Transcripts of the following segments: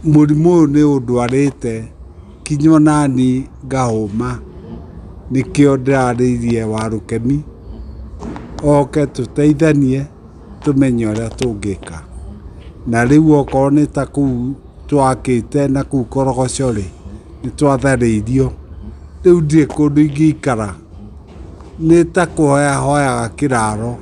Mũrimũ ũyũ nĩ ũndwarĩte kinya onani ngahũma, nĩkĩo ndĩrarĩirie Warũkemi oke tũteithanie tũmenye ũrĩa tũngĩka. Na rĩu okorwo nĩ ta kũu twakĩte na kũu Korogoco rĩ, nĩ twatharĩirio, rĩu ndirĩ kũndũ ingĩikara, nĩ ta kũhoya hoyaga kĩraro.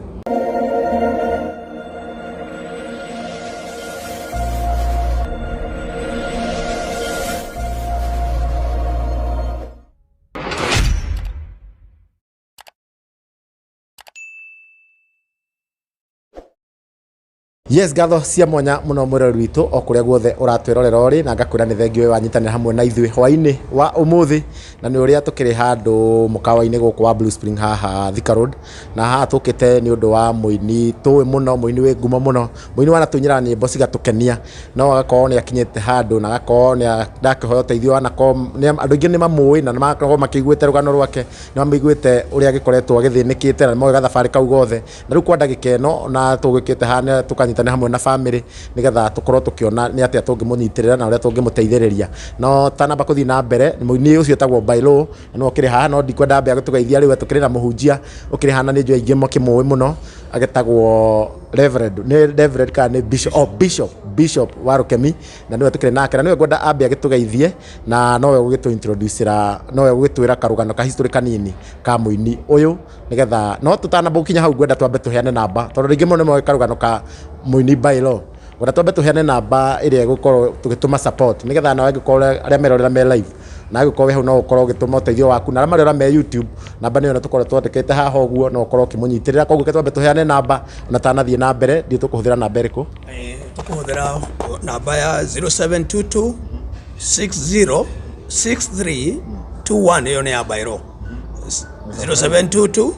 Yes, ngatho cia mwanya muno mwĩroreri witũ o kũrĩa guothe ũratwĩrorera ũrĩ, na ngakwĩra nĩ thengiũ we wanyitanĩra hamwe na ithuĩ hwaĩ-inĩ wa ũmũthĩ, na nĩ ũrĩa tũkĩrĩ handũ mũkawa-inĩ gũkũ wa Blue Spring haha Thika Road, na haha tũkĩte nĩ ũndũ wa mũini tũĩ mũno, mũini wĩ ngumo mũno, mũini wanatũinĩra nyĩmbo cigatũkenia, no agakorwo nĩ akinyĩte handũ na agakorwo nĩ arakĩhoya ũteithio, wanakorwo andũ aingĩ nĩ mamũĩ na nĩ makoragwo makĩiguĩte rũgano rwake, nĩ mamũiguĩte ũrĩa agĩkoretwo agĩthĩnĩkĩte na nĩ moĩ gathabarĩ kau gothe. Na rĩu kwa ndagĩka ĩno na tũgĩũkĩte haha tũkanyitanĩra hamwe na bamĩrĩ nĩgetha tũkorwo tũkĩona nĩ atĩa tũngĩmũnyitĩrĩra na ũrĩa tũngĩmũteithĩrĩria. No tanamba kũthiĩ na mbere, mũini ũcio wĩtagwo Bailũ na nĩwe ũkĩrĩ haha, no ndikwenda ambe agĩtũgeithia rĩu tũkĩrĩ na mũhunjia ũkĩrĩ haha na nĩ njũĩ aingĩ makĩmũĩ mũno, agĩtagwo Reverend, nĩ Reverend kana nĩ Bishop? Oh, Bishop, Bishop wa Rũkemi, na nĩwe tũkĩrĩ nake, na nĩwe ngwenda ambe agĩtũgeithie na nowe ũgũgĩtũ introduce ĩra, nowe ũgũgĩtwĩra karũgano ka history kanini ka mũini ũyũ. Nigetha no tũtanamba gũkinya hau ngwenda twambe tũheane namba, tondũ rĩngĩ mũno nĩ moĩ karũgano ka mũini Bailo. Ngwenda twambe tũheane namba ĩrĩa ĩgũkorwo tũgĩtũma support, nĩgetha nawe angĩkorwo arĩa merorera me live, na angĩkorwo wĩ hau no ũkorwo ũgĩtũma ũteithio waku, na arĩa marerora me YouTube, namba nĩyo ĩno tũkorwo twandĩkĩte haha ũguo, no ũkorwo ũkĩmũnyitĩrĩra. Koguo reke twambe tũheane namba na tanathiĩ na mbere, ndiũĩ tũkũhũthĩra namba ĩrĩkũ. Tũkũhũthĩra namba ya 0722 60 63 21, ĩyo nĩ ya Bailo. 0722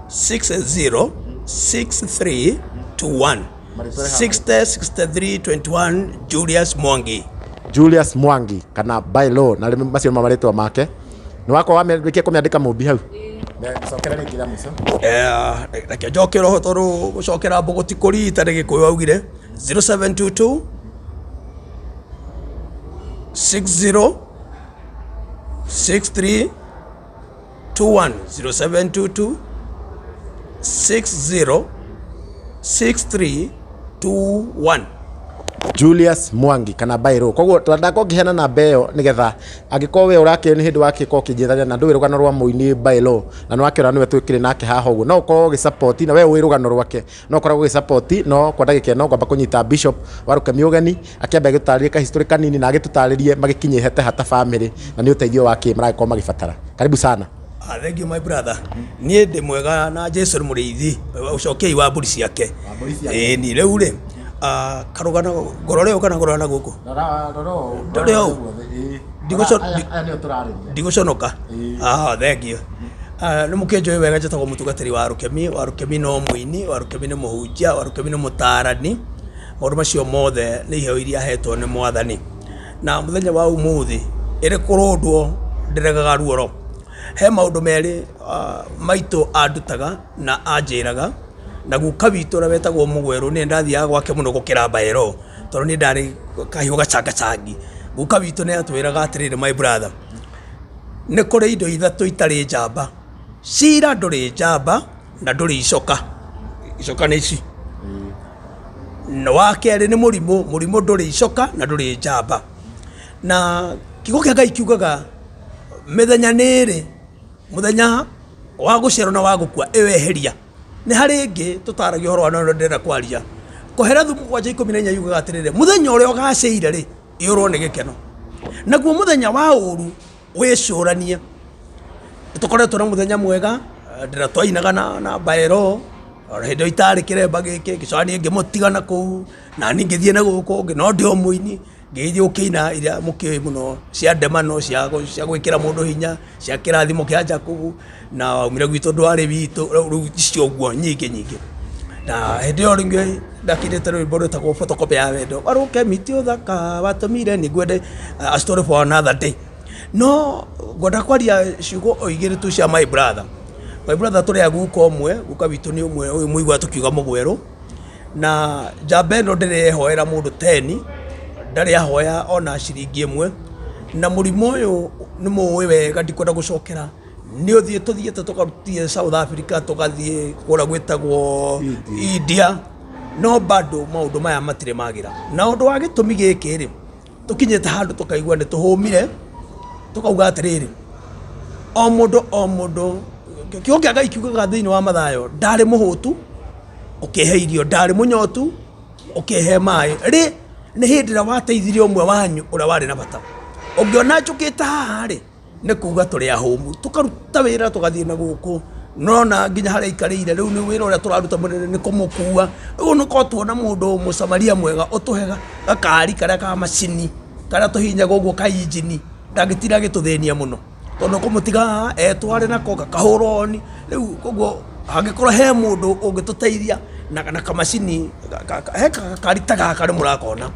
60 63 21, 60 63 21, Julius Mwangi. Julius Mwangi kana Bailo, na rĩu macio nĩmo marĩtwa make. Nĩ wakorwo wamĩrĩkia kũmĩandĩka mũmbi hau? Cokera rĩngĩ rĩa mũico. Reke njokere oho, tondũ gũcokera mbũgũ ti kũrita, nĩ Gĩkũyũ augire. 0722 60 63 21, 0722 60 63 21. Julius Mwangi kana Bairo. Koguo twendaga ũngĩheana namba ĩyo, nĩgetha angĩkorwo we ũrakĩ nĩ hĩndĩ wakĩkorwo ũkĩnjethania na ndũĩ rũgano rwa mũini Bailo, na nĩ wakĩona nĩwe twĩkĩrĩ nake haha ũguo, no ũkorwo ũgĩsupport, na we ũĩ rũgano rwake, no ũkoragwo ũgĩsupport. No kwa ndagĩka ĩno ngwamba kũnyita Bishop wa Rũkemi ũgeni akĩambe agĩtũtarĩrie ka history kanini na agĩtũtarĩrie magĩkinyĩte ha ta bamĩrĩ, na nĩ ũteithio wa kĩ maragĩkorwo magĩbatara. Karibu sana. Ah, thank you my brother. Niĩ ndĩ mwega na Jesu nĩ mũrĩithi ũcokei wa mbũri ciake. Ĩĩ ni rĩu rĩ, karũgano ngorore ũũ kana ngorora na gũkũ? Ndore ũũ. Ndigũconoka. Ah, thank you. Nĩ mũkĩnjũĩ wega, njĩtagwo mũtungatĩri wa Rũkemi. Wa Rũkemi no mũini, wa Rũkemi nĩ mũhunjia, wa Rũkemi nĩ mũtaarani. Maũndũ macio mothe nĩ iheo iria ahetwo nĩ Mwathani. Na mũthenya wa ũmũthĩ ĩrĩ kũrũndwo ndĩregaga ruoro. He maũndũ merĩ maitũ andutaga na anjĩraga, na guka witũ ũrĩa wetagwo Mũgwerũ, nĩ ndathiaga gwake mũno gũkĩra Mbaero, tondũ niĩ ndarĩ kahiũ gacangacangi. Guka witũ nĩ atwĩraga atĩrĩrĩ, my brother, nĩ kũrĩ indo ithatũ itarĩ njamba. Cira ndũrĩ njamba na ndũrĩ icoka. Icoka nĩ ici. Na wa kerĩ nĩ mũrimũ, mũrimũ ndũrĩ icoka na ndũrĩ njamba. Na kiugo kĩa Ngai kiugaga mĩthenya nĩ ĩrĩ, mũthenya wa gũciarwo na wa gũkua, ĩyo eheria. Nĩ harĩ ĩngĩ tũtaragia ũhoro wa no ndĩrenda kwaria. Kohelethu 7:14 yugaga atĩrĩrĩ, mũthenya ũrĩa ũgacĩire rĩ, iyũrwo nĩ gĩkeno, naguo mũthenya wa ũru wĩcũranie. Tũkoretwo na mũthenya mwega, ndĩra twainaga na Mbaero, ona hĩndĩ ĩyo itarĩ kĩremba gĩkĩ, ngĩcoka niĩ ngĩmũtiga na kũu, na niĩ ngĩthiĩ na gũkũ ũngĩ, no ndĩ o mũini, ngĩgĩthiĩ gũkĩina iria mũkĩũĩ mũno cia ndemano, cia gwĩkĩra mũndũ hinya, cia kĩrathimo kĩa Jakubu, na waumire gwitũ ndwarĩ witũ, rĩu icio ũguo nyingĩ nyingĩ. Na hĩndĩ ĩyo rĩngĩ ndakĩrĩte rwĩmbo rwĩtagwo photocopy ya wendo, warũke miti ũthaka watũmire nĩngwende, a story for another day. No ngwenda kwaria ciugo o igĩrĩ tu cia my brother. My brother tũrĩ a guka ũmwe, guka witũ nĩ ũmwe ũyũ mũigua tũkiuga Mũgwerũ, na njamba ĩno ndĩrĩ yehoera mũndũ teni, Ndarĩ ahoya ona ciringi ĩmwe. Na mũrimũ ũyũ nĩ mũĩ wega, ndikwenda gũcokera. Nĩ ũthiĩ tũthiĩte tũkarutithia South Africa, tũgathiĩ kũrĩa gwĩtagwo India, no bado maũndũ maya matirĩ magĩra. Na ũndũ wa gĩtũmi gĩkĩ rĩ, tũkinyĩte handũ tũkaigua nĩ tũhũmire, tũkauga atĩrĩrĩ, o mũndũ o mũndũ, kiugo kĩa Ngai kiugaga thĩinĩ wa Mathayo, ndarĩ mũhũtu ũkĩhe irio, ndarĩ mũnyotu ũkĩhe maĩ. Rĩ, nĩ hĩndĩ ĩrĩa wateithirie ũmwe wanyu ũrĩa warĩ na bata. Ũngĩona njũkĩte haha rĩ, nĩ kuga tũrĩ ahũmu, tũkaruta wĩra tũgathiĩ na gũkũ, nona nginya harĩa aikarĩire rĩu nĩ wĩra ũrĩa tũraruta mũnene nĩ kũmũkua. Rĩu nĩ korwo tuona mũndũ mũsamaria mwega ũtũhe gakari karĩa ka macini, karĩa tũhihinyaga ũguo ka injini, ndangĩtinda agĩtũthĩnia mũno, tondũ ũkũmũtiga haha etware nako gakahũra oni, rĩu koguo hangĩkorwo he mũndũ ũngĩtũteithia na kamacini, he gakari ta gaka nĩ mũrakona,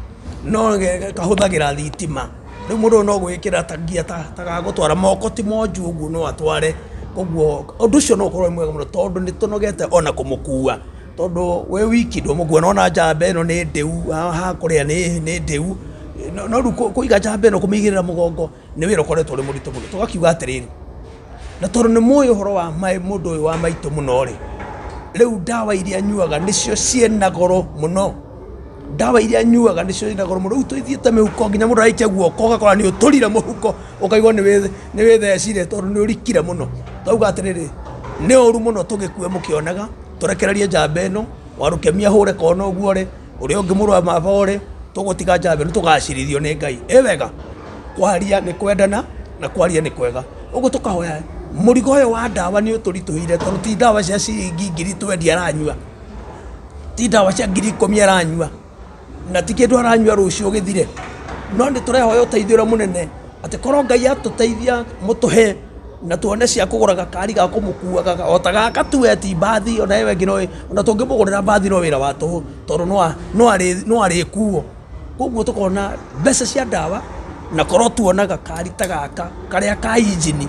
no kahũthagĩra thitima. Rĩu mũndũ ũyũ no gwĩkĩra ta ngia ta ga gũtwara moko ti monju ũguo no atware, koguo ũndũ ũcio no ũkorwo wĩ mwega mũno tondũ nĩ tũnogete ona kũmũkua, tondũ wĩ wiki ndũmũkua, nĩ wona njamba ĩno nĩ ndĩu, haha kũrĩa nĩ ndĩu, no rĩu kũiga njamba ĩno kũmĩigĩrĩra mũgongo nĩ wĩra ũkoretwo ũrĩ mũritũ mũno. Tũgakiuga atĩrĩrĩ, na tondũ nĩ mũĩ ũhoro wa mũndũ ũyũ wa maitũ mũno rĩ, rĩu ndawa iria anyuaga nĩcio ciĩna goro mũno. Ndawa iria anyuaga nĩcio ciĩna goro mũno, rĩu tũthiĩte mĩhuko nginya mũndũ araikia guoko ũgakora nĩ ũtũrire mũhuko, ũkaigua nĩ wĩthecire tondũ nĩ ũrikire mũno. Twauga atĩrĩrĩ, nĩ ũru mũno tũgĩkue mũkĩonaga, tũrekererie njamba ĩno, Warũkemi ahũre kona ũguo rĩ, ũrĩa ũngĩ mũrũ wa baba ũrĩ, tũgũtiga njamba ĩno tũgacirithio nĩ Ngai. Ĩ wega? Kwaria nĩ kwendana na kwaria nĩ kwega. Ũguo tũkahoya mũrigo ũyũ wa ndawa nĩ ũtũritũhĩire tondũ ti ndawa cia ciringi ngiri twendi aranyua. Ti ndawa cia 10,000 aranyua, na ti kĩndũ aranyua rũciũ gĩthire. No nĩ tũrehoya ũteithio ũrĩa mũnene, atĩ korwo Ngai atũteithia mũtũhe na tuone cia kũgũra gakari ga kũmũkuaga o ta gaka tu we ti mbathi ona ĩyo ĩngĩ no ona tũngĩmũgũrĩra mbathi no wĩra wa tũhũ tondũ no arĩkuo. Koguo tũkona mbeca cia ndawa na korwo tuona gakari ta gaka karĩa ka injini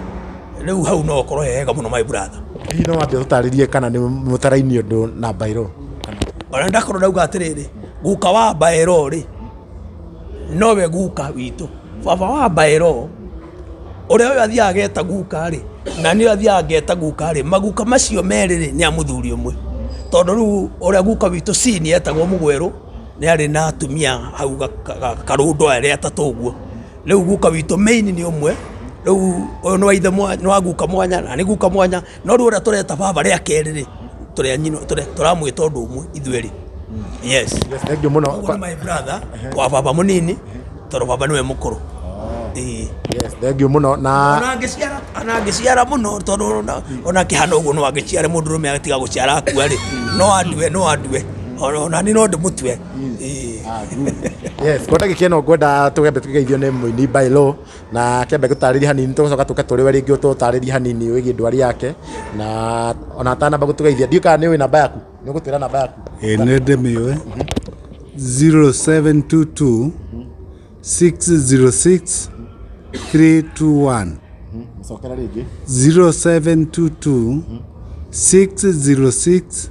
rĩu hau no ũkorwo he hega mũno my brother. Hihi no wambe ũtũtarĩrie kana nĩ mũtarainie ũndũ na Mbairũ? Ona ndakorwo ndauga atĩrĩrĩ, guka wa Mbairũ rĩ, nowe guka witũ. Baba wa Mbairũ ũrĩa ũyũ athiaga ageta guka rĩ, na niĩ athiaga ngeta guka rĩ, maguka macio merĩ rĩ, nĩ a mũthuri ũmwe. Tondũ rĩu ũrĩa guka witũ senior etagwo Mũgwerũ, nĩ arĩ na atumia hau karũndo arĩ atatũ ũguo. Rĩu guka witũ main nĩ ũmwe, rĩu ũyũ nĩ wa ithe mwanya, nĩ wa guka mwanya na nĩ guka mwanya, no rĩu ũrĩa tũreta baba rĩa kerĩ rĩ, tũrĩ a nyina, tũramwĩta ũndũ ũmwe ithuerĩ. Yes. Yes, thank you mũno. Ũguo nĩ my brother wa baba mũnini, tondũ baba nĩwe mũkũrũ. Ĩĩ. Yes, thank you mũno na Ona angĩciara ona angĩciara mũno tondũ ona akĩhana ũguo no angĩciare mũndũrũme agatiga gũciara akua rĩ, no andue no andue. Ona niĩ no ndĩmũtue. Ĩĩ. Yes, kwa ndagĩka ĩno ngwenda tũgembe tũkĩgeithio nĩ mũini Bailo na kĩambe gũtarĩria hanini tũgũcoka tũke tũrĩ we rĩngĩ ũtũtarĩrie hanini wĩgiĩ ndwari yake na ona atanamba gũtũgeithia ndiũĩ kana nĩ ũĩ namba yaku nĩ ũgũtwĩra namba yaku. Ĩĩ nĩ ndĩmĩũĩ. 0722 606 321. Cokera rĩngĩ. 0722 606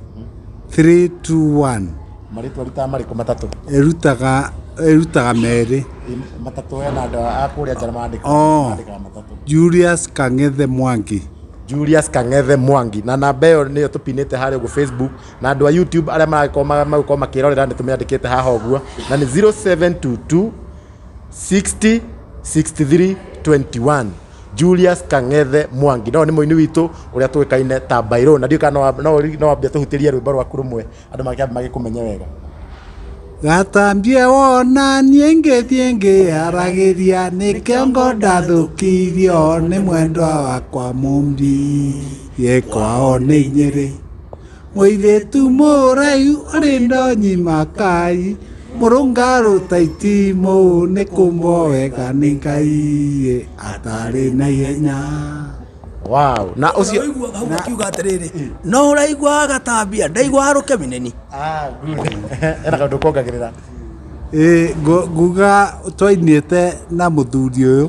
321. Marĩtwa rutaga marĩkũ matatũ? Ĩrutaga ĩrutaga merĩ. Matatũ hena andũ a kũrĩa nja mandĩkaga Oh. mandĩkaga matatũ. Julius Kang'ethe Mwangi. Julius Kang'ethe Mwangi na namba ĩyo nĩyo tũpinĩte harĩa ũguo Facebook na andũ a YouTube arĩa maragĩkorwo magĩkorwo makĩrorera nĩ tũmĩandĩkĩte haha ũguo na nĩ 0722 60 63 21 Julius Kang'ethe Mwangi no nĩ mũini witũ ũrĩa tũĩkaine ta Bairũ na ndiũĩ kana no wambie tũhutĩrie rwĩmbo rwaku rũmwe andũ makĩambe magĩkũmenye wega. Gatambie wona niĩ ngĩthiĩ ngĩaragĩria nĩkĩo ngo ndathũkirio nĩ mwendwa wakwa mũmbi ye kwao nĩ Nyĩrĩ. Mũirĩtu mũraihu ũrĩ ndonyi makai mũrũngarũ ta itimũ nĩ kũmbwo wega nĩ Ngai atarĩ na ihenya. Wow. Na ũcio Ũraigua hau akiuga atĩrĩrĩ, no ũraigua gatambia ndaigua rũkemi nĩni. Ah, good. Ena kaũndũ kongagĩrĩra. Ĩ, nguga twainĩte na mũthuri ũyũ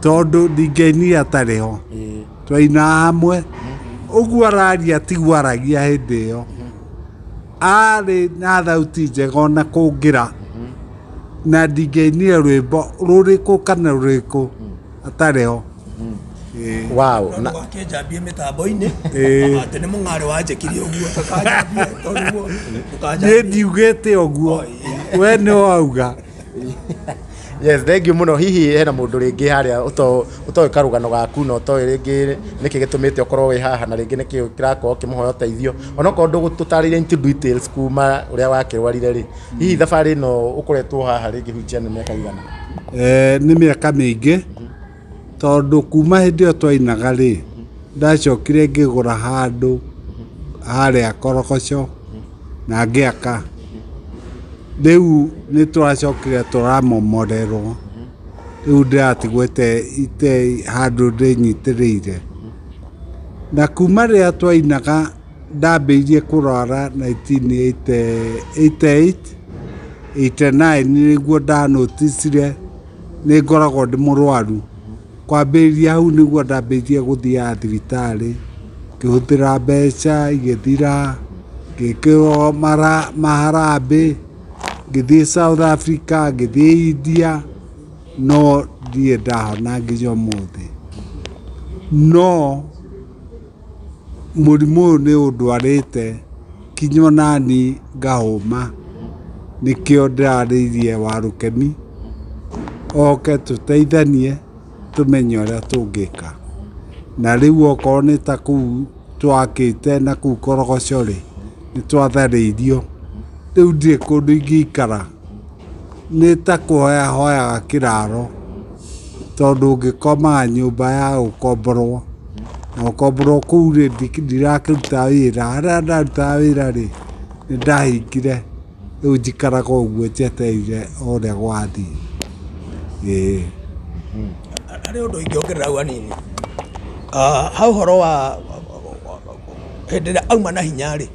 tondũ ndingĩainire atarĩ ho. Twainaga hamwe ũguo araria tiguo aragia hĩndĩ ĩyo. Arĩ na thauti njega ona kũngĩra. Na ndingĩainire rwĩmbo rũrĩkũ kana rũrĩkũ atarĩ ho. Ĩĩ. Wow. No Na, ndũgakĩnjambie mĩtambo-inĩ Ĩĩ. atĩ nĩ mũng'arĩ wanjĩkirie ũguo ndũkanjambie tondũ ũguo Niĩ ndũkanjambie. ndiugĩte ũguo, we nĩ wauga. Yes, thank you muno. Hihi hena mundu ringi haria utoĩ karũgano gaku na ũtoĩ rĩngĩ nĩkĩ gĩtũmĩte ũkorwo wĩ haha na rĩngĩ nĩkĩ kĩrakorwo kĩmũhoya ũteithio, onokorwo ndũgũtũtarĩria into details kuma ũrĩa wakĩrwarire rĩ, hihi thabarĩ ĩno ũkoretwo haha rĩngĩ wheelchair nĩ mĩaka igana? Nĩ mĩaka mĩingĩ, tondũ kuma hĩndĩ ĩyo twainaga rĩ, ndacokire ngĩgũra handũ harĩa Korogoco na ngĩaka. Rĩu nĩ tũracokire tũramomorerwo, rĩu ndĩratigwo ite handũ ndĩnyitĩrĩire. Na kuma rĩrĩa twainaga ndambĩrĩirie kũrwara 1988 89 nĩguo ndanoticire nĩ ngoragwo ndĩ mũrwaru. Kwambĩrĩria hau nĩguo ndambĩrĩirie gũthiaga thibitarĩ, ngĩhũthĩra mbeca igĩthira, ngĩkĩrwo maharambĩ, ngĩthiĩ South Africa, ngĩthiĩ India, no ndirĩ ndahona nginya ũmũthĩ. No mũrimũ ũyũ nĩ ũndwarĩte kinya onani ngahũma, nĩkĩo ndĩrarĩirie Warũkemi oke tũteithanie tũmenye ũrĩa tũngĩka. Na rĩu okorwo nĩ ta kũu twakĩte na kũu Korogoco rĩ, nĩ twatharĩirio, rĩu ndirĩ kũndũ ingĩikara, nĩ ta kũhoya hoyaga kĩraro, tondũ ngĩkomaga nyũmba ya gũkomborwo, na gũkomborwo kũu rĩ, ndirakĩruta wĩra, harĩa ndarutaga wĩra rĩ, nĩ ndahingire, rĩu njikaraga ũguo njetereire o ũrĩa gwathiĩ. Ĩĩ. Harĩ ũndũ ingĩongerera hau hanini. Ha ũhoro wa hĩndĩ ĩrĩa auma na hinya rĩ,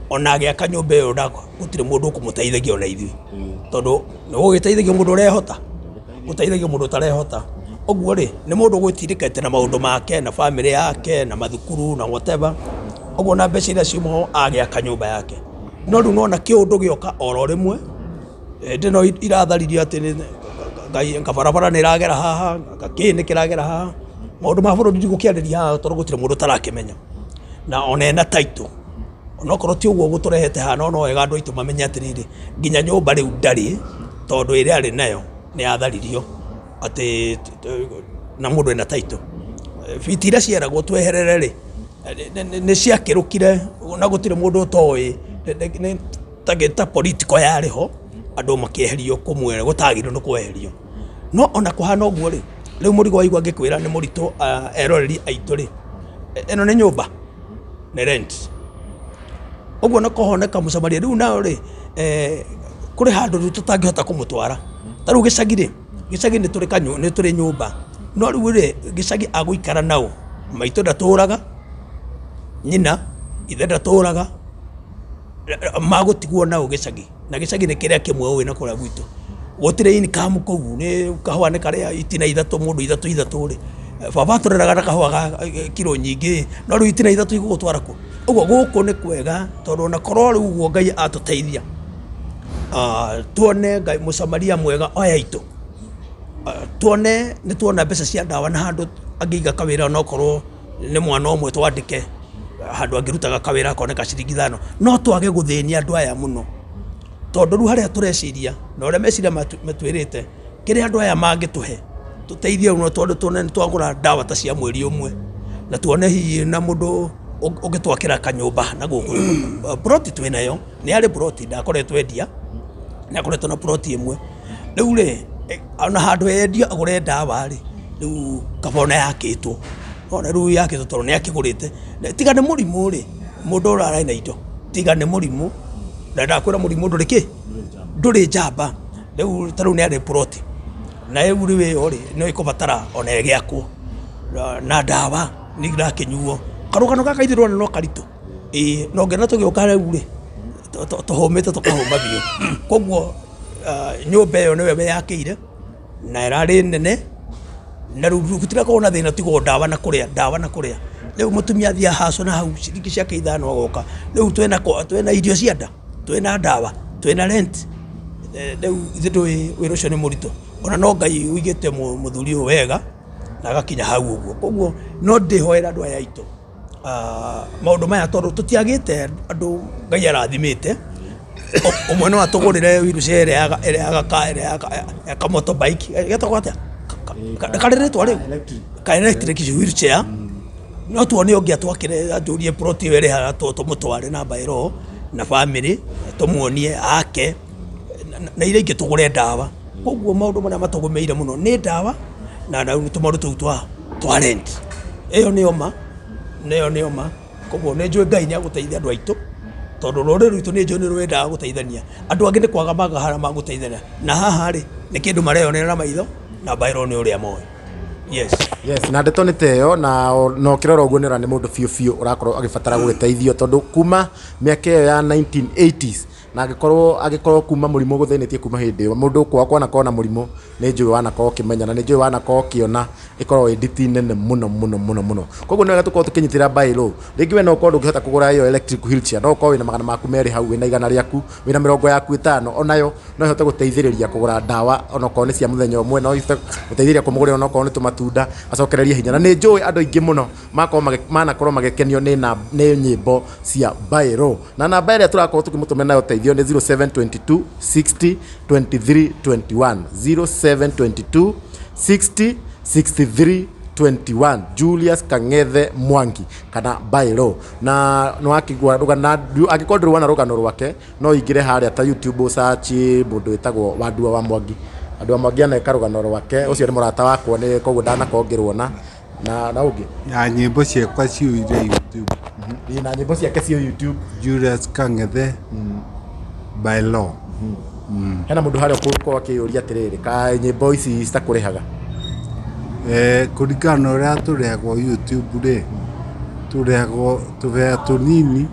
ona agĩaka nyũmba ĩyo gũtirĩ mũndũ ũkũmũteithagia ona ithuĩ, tondũ nĩ gũgĩteithagia mũndũ ũrehota, gũteithagia mũndũ ũtarehota. Ũguo rĩ, nĩ mũndũ ũgwĩtindĩkĩte na maũndũ make na bamĩrĩ yake na mathukuru na whatever. Ũguo na mbeca iria ciuma ho agĩaka nyũmba yake. No rĩu nĩwona kĩũndũ gĩoka oro rĩmwe, hĩndĩ ĩno iratharirio atĩ kabarabara nĩ ĩragera haha, kĩ nĩ kĩragera haha. Maũndũ ma bũrũri ndigũkĩarĩria haha tondũ gũtirĩ mũndũ ũtarakĩmenya. Na ona ena title, onokorwo ti ũguo gũtũrehete haha, no no wega andũ aitũ mamenye atĩrĩrĩ, nginya nyũmba rĩu ndarĩ, tondũ ĩrĩa arĩ nayo nĩ yatharirio atĩ na mũndũ ena title. Biti iria cieragwo tweherere rĩ, nĩ ciakĩrũkire na gũtirĩ mũndũ ũtoĩ, ta political yarĩ ho, andũ makĩeherio kũmwe gũtagĩrĩirwo nĩ kweherio. No ona kũhana ũguo rĩ, rĩu mũrigo waigua ngĩkwĩra nĩ mũritũ eroreri aitũ rĩ, ĩno nĩ nyũmba, nĩ rent. Ũguo nĩ kũhoneka mũcamaria rĩu nao rĩ, kũrĩ handũ rĩu tũtangĩhota kũmũtwara. Ta rĩu gĩcagi rĩ, gĩcagi nĩ tũrĩ nĩ tũrĩ nyũmba. No rĩu rĩ, gĩcagi agũikara nao, maitũ ndatũraga, nyina, ithe ndatũraga, magũtigwo nao gĩcagi. Na gĩcagi nĩ kĩrĩa kĩmwe ũĩ na kũrĩa gwitũ. Gũtirĩ income kũu, nĩ kahũa nĩ karĩa itina ithatũ mũndũ ithatũ ithatũ rĩ, baba atũreraga na kahũa ga kiro nyingĩ, no rĩu itina ithatũ igũgũtwara kũ? Ũguo gũkũ nĩ kwega tondũ ona korwo rĩu ũguo Ngai atũteithia, tuone Ngai mũcamaria mwega oya aitũ, tuone nĩ tuona mbeca cia ndawa na handũ angĩiga kawĩra onokorwo nĩ mwana ũmwe twandĩke handũ angĩrutaga kawĩra akoneka ciringi ithano, no twage gũthĩnia andũ aya mũno. Tondũ rĩu harĩa tũreciria na ũrĩa meciria matwĩrĩte, kĩrĩa andũ aya mangĩtũhe tũteithie ũguo tondũ tuone nĩ twagũra ndawa ta cia mweri ũmwe, na tuone hihi na mũndũ ũngĩtwakĩra kanyũmba na gũkũ. Plot twĩnayo, nĩ harĩ plot ndakoretwo endia, nĩ akoretwo na plot ĩmwe. Rĩu rĩ, ona handũ endia agũre ndawa rĩ, rĩu kaba ona yakĩtwo. Ona rĩu yakĩtwo tondũ nĩ akĩgũrĩte. Tiga nĩ mũrimũ rĩ, mũndũ ũrarĩ na indo, tiga nĩ mũrimũ, na ndakwĩra mũrimũ ndũrĩ kĩ? Ndũrĩ njamba. Rĩu ta rĩu nĩ arĩ plot, na rĩu rĩu ĩyo rĩ, no ĩkũbatara ona ĩgĩakwo, na ndawa nĩ irakĩnyuo. Karũgano gaka ithuĩ ndĩrona no karitũ, ĩĩ na ũngĩona tũgĩũka rĩu rĩ, tũhũmĩte tũkahũma biũ. Koguo nyũmba ĩyo nĩwe wĩyakĩire, na ĩrarĩ nene, na rĩu gũtirakorwo na thĩna tiga o ndawa na kũrĩa, ndawa na kũrĩa. Rĩu mũtumia athiaga haco na hau ciringi ciake ithano agoka. Rĩu twĩna irio cia nda, twĩna ndawa, twĩna rent. Rĩu ithuĩ ndũĩ wĩra ũcio nĩ mũritũ. Ona no Ngai ũigĩte mũthuri ũyũ wega na agakinya hau ũguo. Koguo no ndĩhoere andũ aya aitũ maũndũ maya tondũ tũtiagĩte andũ Ngai arathimĩte. Ũmwe no atũgũrĩre wheelchair ĩrĩa ĩrĩa ya ka motorbike getagwo atĩa? Karĩ rĩtwa rĩu? Ka electric wheelchair. No tuone ũngĩ atwakĩre anjũrie plot ĩyo ĩrĩ ha tũmũtware na bylaw na bamĩrĩ tũmuonie ake na iria ingĩ tũgũre ndawa. Koguo maũndũ marĩa matũgũmĩire mũno nĩ ndawa na tũmaũndũ tũu twa rent. Ĩyo nĩyo ma, ĩyo nĩyo ma. Koguo nĩ njũĩ Ngai nĩ egũteithia andũ aitũ tondũ rũrĩrĩ rwitũ nĩ njũĩ nĩ rwendaga gũteithania. Andũ angĩ nĩ kwaga magaga harĩa magũteithania na haha rĩ nĩ kĩndũ mareyonera na maitho na bylaw nĩ ũrĩa moĩ. Yes. Yes, na ndeto nĩ ta ĩyo na na ũkĩrora ũguo nĩ ũrona nĩ mũndũ biũ biũ ũrakorwo agĩbatara gũgĩteithio tondũ kuma mĩaka ĩyo ya 1980s na angĩkorwo angĩkorwo kuma mũrimũ ũgũthĩnĩtie kuma hĩndĩ ĩyo mũndũ kwao kwanakorwo na mũrimũ nĩ njũĩ wanakorwo ũkĩmenya na nĩ njũĩ wanakorwo ũkĩona ĩkoragwo ĩ nditi nene mũno mũno mũno mũno. Koguo nĩ wega tũkorwo tũkĩnyitĩrĩra bylaw. Rĩngĩ we no ũkorwo ndũngĩhota kũgũra ĩyo electric wheelchair, no ũkorwo wĩna magana maku merĩ hau, wĩna igana rĩaku, wĩna mĩrongo yaku ĩtano, onayo no ĩhote gũteithĩrĩria kũgũra ndawa onokorwo nĩ cia mũthenya ũmwe, no ĩhote gũteithĩrĩria kũmũgũrĩra onokorwo nĩ tũmatunda acokererie hinya. Na nĩ njũĩ andũ aingĩ mũno makorwo manakorwo magĩkenio nĩ nĩ nyĩmbo cia bylaw. Na namba ĩrĩa tũrakorwo tũkĩmũtũmĩra nayo ũteithio nĩ 0722 60 23 21 0722 60 63 21 Julius Kang'ethe Mwangi kana bylaw. Na nĩ wakĩigua rũgano, na angĩkorwo ndũrĩ wona rũgano rwake no ũingĩre harĩa ta YouTube search mũndũ wĩtagwo Wandua wa Mwangi. Wandua wa Mwangi aneka rũgano rwake, ũcio nĩ mũrata wakwa nĩ koguo ndanakorwo ngĩruona na ũngĩ Na nyĩmbo ciakwa ciũire YouTube. Ĩĩ, na nyĩmbo ciake ciĩ YouTube. Julius Kang'ethe bylaw. Hena mũndũ harĩa ũgũkorwo akĩyũria atĩrĩrĩ, kaĩ nyĩmbo ici citakũrĩhaga? Kũringana na ũrĩa tũrĩhagwo YouTube rĩ, tũrĩhagwo tũbea tũnini,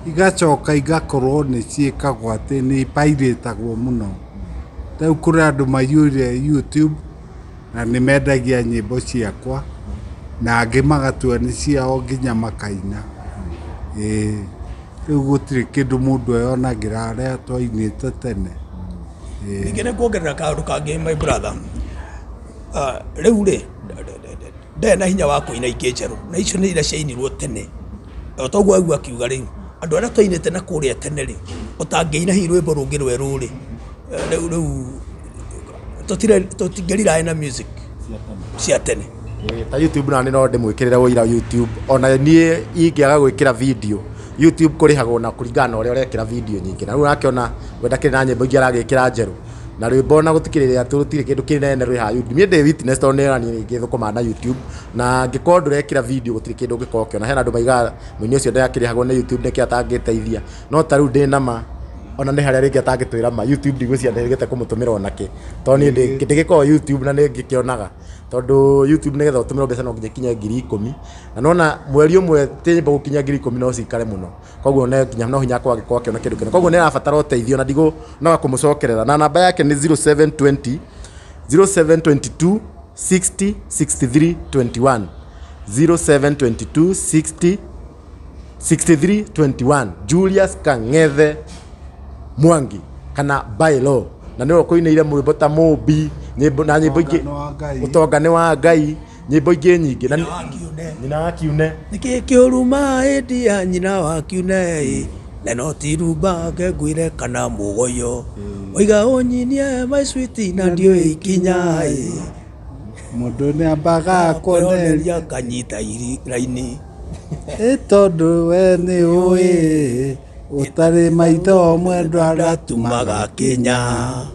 igacoka igakorwo nĩ ciĩkagwo atĩ nĩ ipairatagwo mũno. Rĩu kũrĩ andũ maiyũire YouTube na nĩ mendagia nyĩmbo ciakwa na angĩ magatua nĩ ciao nginya makaina. Ĩĩ, rĩu gũtirĩ kĩndũ mũndũ eyonagĩra harĩa twainĩte tene. Ĩĩ. Ningĩ nĩ kuongerera kaũndũ kangĩ my brother. Rĩu rĩ ndarĩ na hinya wa kũina ingĩ njerũ na icio nĩ iria ciainirwo tene. O toguo aigua akiuga rĩu andũ arĩa twainĩte na kũrĩa tene rĩ, ũtangĩina hihi rwĩmbo rũngĩ rwerũ rĩ, rĩu rĩu tũtingĩrely na music cia tene. Ta YouTube na no ndĩmwĩkĩrĩre ũira YouTube ona niĩ ingĩaga gwĩkĩra video YouTube kũrĩhagwo na kũringana na ũrĩa ũrekĩra video nyingĩ, na rĩu ũrakĩona we ndakĩrĩ na nyĩmbo ingĩ aragĩkĩra njerũ na rwĩmbo ona gũtikĩrĩ atĩ gũtirĩ kĩndũ kĩnene rwĩ haha YouTube. Niĩ ndĩ witness tondũ nĩ niĩ ngĩthũkũmaga na YouTube na angĩkorwo ndũrekĩra video gũtirĩ kĩndũ ũngĩkorwo ũkĩona. Hena andũ maigaga mũini ũcio ndakĩrĩhagwo nĩ YouTube nĩkĩo atangĩteithia, no ta rĩu ndĩna ma ona nĩ harĩa rĩngĩ atangĩtwĩra ma YouTube ndigwĩciria ndĩrĩgĩte kũmũtũmĩra onakĩ, tondũ niĩ ndĩgĩkoragwo YouTube na nĩ ngĩkĩonaga, tondũ YouTube nĩgetha ũtũmĩrwo mbeca no nginya ikinye 10,000 na nona mweri ũmwe ti nyĩmbo gũkinya 10,000 no cikare mũno, koguo no nginya no hinya akorwo agĩkorwo akĩona kĩndũ kĩnene, koguo nĩ arabatara ũteithio na ndigũ noga kũmũcokerera, na namba yake nĩ 0720 0722 60 63 21 0722 60 63 21 Julius Kang'ethe Mwangi kana bylaw, na nĩwe ũkũinĩire rwĩmbo ta Mũmbi nyĩmbo na nyĩmbo ingĩ Ũtonga nĩ wa Ngai. Ũtonga nĩ wa Ngai, nyĩmbo ingĩ nyingĩ na Nyina wa Kiune. Nyina wa Kiune. Nĩkĩ kĩũru ĩndi ya nyina wa Kiune na no ti rumba ngengwire kana mũgoyo oiga ũnyinie my sweet na ndiũĩ ikinya ĩ Mũndũ nĩ ambaga kuoneria kanyita raini Ĩ tondũ we nĩ ũĩ ũtarĩ maitho mwendwa ndatumaga kinya.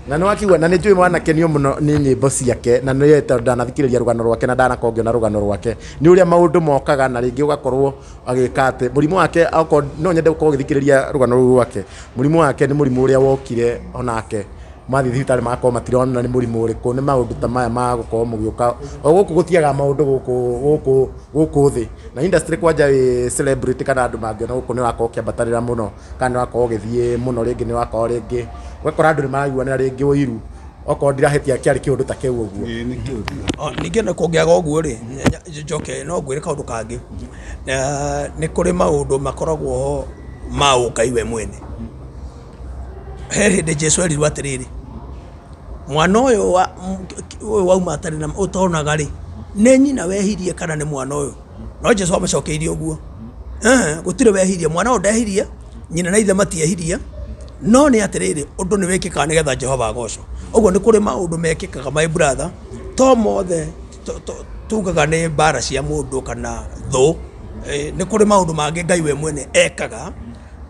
Na nĩ wakiuga na nĩ njũĩ wanakenio mũno nĩ nyĩmbo ciake na nĩ tondũ ndanathikĩrĩria rũgano rwake na ndanakorwo ngĩona rũgano rwake nĩ ũrĩa maũndũ mokaga na rĩngĩ ũgakorwo agĩka atĩ mũrimũ wake okorwo no nyende gũkorwo ũgĩthikĩrĩria rũgano rũu rwake. Mũrimũ wake nĩ mũrimũ ũrĩa wokire onake mathiĩ thibitarĩ magakorwo matirona nĩ mũrimũ ũrĩkũ, nĩ maũndũ ta maya ma gũkorwo mũgĩũka o gũkũ gũtiagaga maũndũ gũkũ gũkũ gũkũ thĩ na industry kwanja wĩ celebrity kana andũ mangĩona gũkũ nĩ ũrakorwo ũkĩambatarĩra mũno kana nĩ ũrakorwo ũgĩthiĩ mũno rĩngĩ nĩ ũrakorwo rĩngĩ ũgakora andũ nĩ maraiguanĩra rĩngĩ ũiru okorwo ndirahĩtia kĩarĩ kĩũndũ ta kĩu ũguo. Ĩĩ nĩ kĩũndũ. Ningĩ na kũngĩaga ũguo rĩ, njoke no ngwĩre kaũndũ kangĩ, nĩ kũrĩ maũndũ makoragwo ho ma ũngai we mwene. He hĩndĩ Jesu erirwo atĩrĩrĩ, mwana ũyũ wa ũyũ wauma atarĩ na ũtonaga rĩ, nĩ nyina wehirie kana nĩ mwana ũyũ? No Jesu amacokeirie ũguo, eh, gũtirĩ wehirie, mwana ũyũ ndehirie, nyina na ithe matiehirie, no nĩ atĩrĩrĩ, ũndũ nĩ wĩkĩkaga nĩgetha Jehova agocwo. Ũguo nĩ kũrĩ maũndũ mekĩkaga my brother, to mothe tugaga nĩ mbara cia mũndũ kana thũ, eh, nĩ kũrĩ maũndũ mangĩ Ngai we mwene ekaga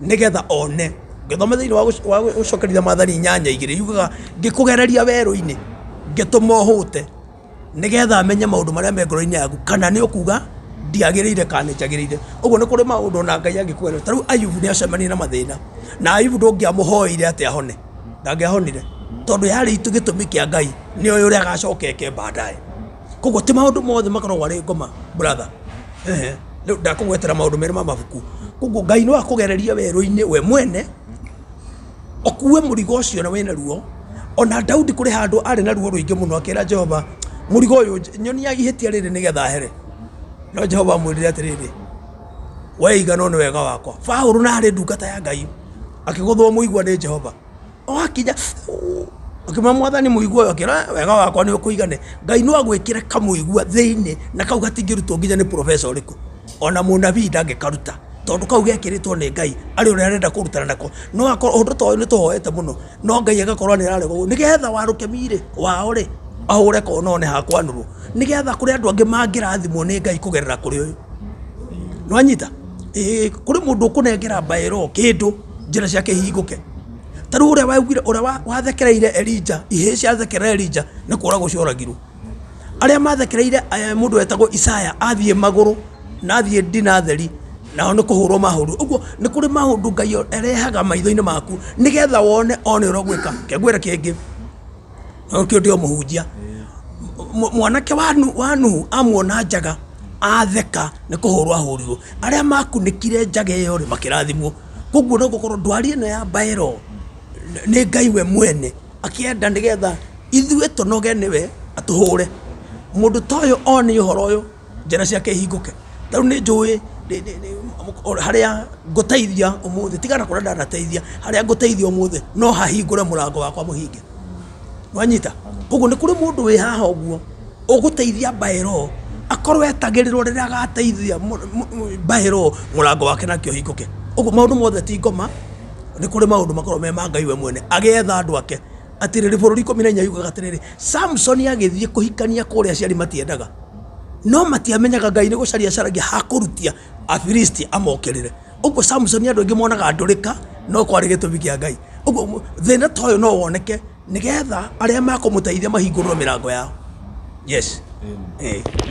nĩgetha one. Ngĩthoma thĩinĩ wa gũcokerithia maathani 8:2 yugaga ngĩkũgereria werũ-inĩ ngĩtũma ũhũte nĩgetha menye maũndũ marĩa me ngoro-inĩ yaku kana nĩ ũkuga ndiagĩrĩire kana nĩ njagĩrĩire. Ũguo nĩ kũrĩ maũndũ ona Ngai angĩkũgereria. Ta rĩu Ayubu nĩ acemanirie na mathĩna na Ayubu ndũngĩamũhoeire atĩ ahone, ndangĩahonire tondũ yarĩ itu gĩtũmi kĩa Ngai nĩ oĩ ũrĩa agacoka eke baadaye. Koguo ti maũndũ mothe makoragwo arĩ ngoma brother. Ehe, rĩu ndakũgwetera maũndũ merĩ ma mabuku. Koguo Ngai no akũgererie werũ-inĩ we mwene ũkue mũrigo ũcio na wĩna ruo. Ona Daudi kũrĩ handũ arĩ na ruo rũingĩ mũno akĩra Jehova, mũrigo ũyũ nyonia ihĩtia rĩrĩ nĩgetha here. No Jehova amwĩrire atĩrĩrĩ, we iganwo nĩ wega wakwa. Paũlũ na arĩ ndungata ya Ngai akĩgũthwo mũigua nĩ Jehova. O akinya akĩmwĩra mwathani mũigua ũyũ akĩra wega wakwa nĩ ũkũigane. Ngai no agwĩkĩre kamũigua thĩinĩ na kau gatingĩrutwo nginya nĩ professor ũrĩkũ. Ona mũnabii ndangĩkaruta tondũ kau gekĩrĩtwo nĩ Ngai arĩ ũrĩa arenda kũrutana nako. No akorwo ũndũ ta ũyũ nĩ tũhoete mũno no Ngai agakorwo nĩ ararega ũguo nĩgetha warũkemi rĩ wao rĩ ahũre kona one ha kwanũrwo nĩgetha kũrĩ andũ angĩ mangĩrathimwo nĩ Ngai kũgerera kũrĩ ũyũ. Nĩwanyita? Ĩĩ kũrĩ mũndũ ũkũnengera mbaĩro kĩndũ njĩra ciake ihingũke. Ta rĩu ũrĩa waugire ũrĩa wathekereire Elija ihĩĩ ciathekerera Elija nĩ kũragwo cioragirwo. Arĩa mathekereire mũndũ wetagwo Isaya athiĩ magũrũ na athiĩ ndina theri nao nĩ kũhũrwo mahũrirwo. Ũguo nĩ kũrĩ maũndũ Ngai arehaga maitho-inĩ maku nĩgetha wone one ũrĩa ũgwĩka. Reke ngwĩre kĩngĩ, nĩkĩo ndĩ o mũhunjia, mwanake wa Nuhu amuona njaga atheka nĩ kũhũrwo ahũrirwo. Arĩa makunĩkire njaga ĩyo rĩ makĩrathimwo. Koguo no gũkorwo ndwari ĩno ya mbaĩro nĩ Ngai we mwene akĩenda nĩgetha ithuĩ tũnoge nĩwe atũhũre. Mũndũ ta ũyũ one ũhoro ũyũ njĩra ciake ihingũke. Ta rĩu nĩ njũĩ harĩa ngũteithia ũmũthĩ, tiga na kũrĩa ndanateithia, harĩa ngũteithia ũmũthĩ no hahingũre mũrango wakwa mũhinge. Nĩwanyita? Koguo nĩ kũrĩ mũndũ wĩ haha ũguo ũgũteithia mbaĩro akorwo etagĩrĩrwo rĩrĩa agateithia mbaĩro mũrango wake nake ũhingũke. Ũguo maũndũ mothe ti ngoma, nĩ kũrĩ maũndũ makoragwo me ma Ngai we mwene agĩetha andũ ake. Atĩrĩrĩ bũrũri 14 yugaga atĩrĩrĩ, Samsoni agĩthiĩ kũhikania kũrĩa aciari matiendaga, no matiamenyaga Ngai nĩ gũcaria acaragia ha kũrutia Afilisti amokĩrĩre. Ũguo Samsoni andũ aingĩ monaga ndũrĩka, no kwarĩ gĩtũmi kĩa Ngai. Ũguo thĩna ta ũyũ no woneke nĩgetha arĩa makũmũteithia mahingũrĩrwo mĩrango yao. Yes.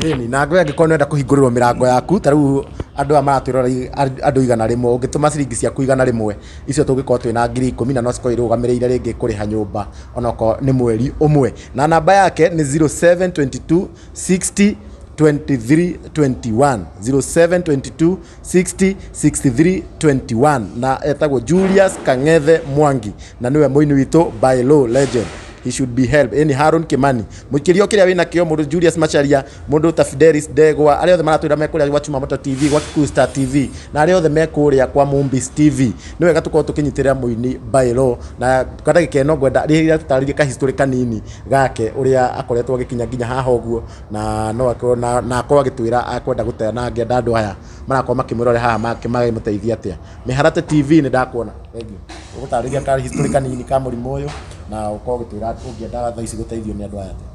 Ĩni, na ngwĩra angĩkorwo nĩ ũrenda kũhingũrĩrwo mĩrango yaku, ta rĩu andũ aya maratwĩrorera andũ 100, ũngĩtũma ciringi ciaku 100, icio tũngĩkorwo twĩna 10,000 na no cikorwo irũgamĩrĩire rĩngĩ kũrĩha nyũmba onokorwo nĩ mweri ũmwe. Na namba yake nĩ 0722 60 23 21, 0722 60 63 21, na etagwo Julius Kang'ethe Mwangi na nĩwe mũini witũ by law legend. He should be help. Ĩni Harun Kimani, mũikĩrio kĩrĩa wĩna kĩo, mũndũ Julius Macharia, mũndũ ta Fidelis Ndegwa, arĩa othe maratwĩra me kũrĩa gwa Chumamoto TV, gwa Kikuyu Star TV, na arĩa othe me kũrĩa kwa Mumbis TV. Nĩ wega tũkorwo tũkĩnyitĩrĩra mũini by law, na kwa ndagĩka ĩno ngwenda rĩrĩa tũtarĩrie ka history kanini gake ũrĩa akoretwo agĩkinya nginya haha ũguo, na no akorwo na akorwo agĩtwĩra akwenda gũte na angĩenda andũ aya marakorwo makĩmwĩrorera haha magĩmũteithia atĩa. Mĩharate TV nĩ ndakuona. Thank you. Ũgũtarĩria ka history kanini ka mũrimũ ũyũ na ũkorwo ũgĩtwĩra ũngĩenda thaa ici gũteithio nĩ andũ aya atĩa.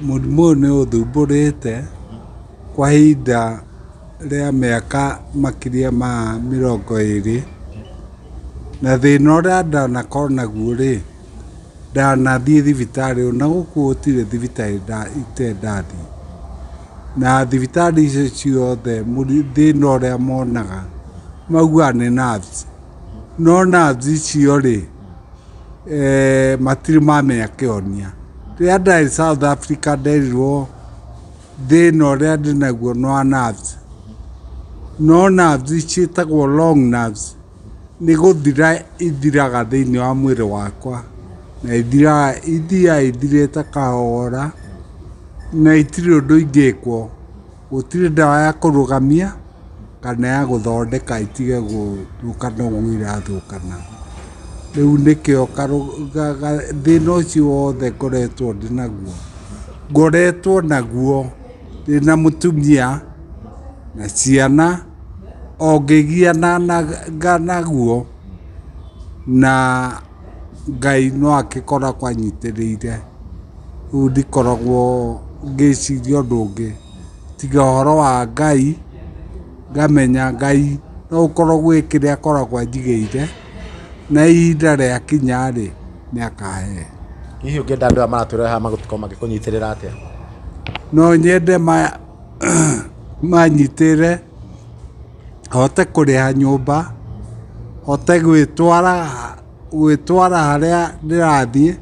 Mũrimũ ũyũ nĩ ũthumbũrĩte kwa ihinda rĩa mĩaka makĩria ma 20, na thĩna ũrĩa ndanakorwo naguo rĩ, ndanathiĩ thibitarĩ ona gũkũ gũtirĩ thibitarĩ itarĩ ndathiĩ. Na thibitarĩ icio ciothe thĩna ũrĩa monaga maugaga nĩ nerves. No nerves icio rĩ, matirĩ mamenya kĩhonia. Rĩrĩa ndarĩ South Africa nderirwo thĩna ũrĩa ndĩnaguo nĩ wa nerves. No nerves ciĩtagwo long nerves nĩ gũthira ithiraga thĩinĩ wa mwĩrĩ wakwa na ithiraga ithiaga ithirĩte kahora na itirĩ ũndũ ingĩkwo. Gũtirĩ ndawa ya kũrũgamia kana ya gũthondeka itige gũthũkana ũguo irathũkana. Rĩu nĩkĩo thĩna ũcio wothe ngoretwo ndĩ naguo, ngoretwo naguo ndĩna mũtumia na ciana o ngĩgianaga naguo, na Ngai no agĩkoragwo anyitĩrĩire. Rĩu ndikoragwo ngĩciria ũndũ ũngĩ tiga ũhoro wa Ngai, ngamenya Ngai no gũkorwo gwĩ kĩrĩa akoragwo anjigĩire, na ihinda rĩakinya rĩ, nĩ akahe. Hihi ũngĩenda andũ aya maratwĩrorera haha magũkorwo magĩkũnyitĩrĩra atĩa? No nyende manyitĩrĩre, hote kũrĩha nyũmba, hote gwĩtwara gwĩtwara harĩa ndĩrathiĩ,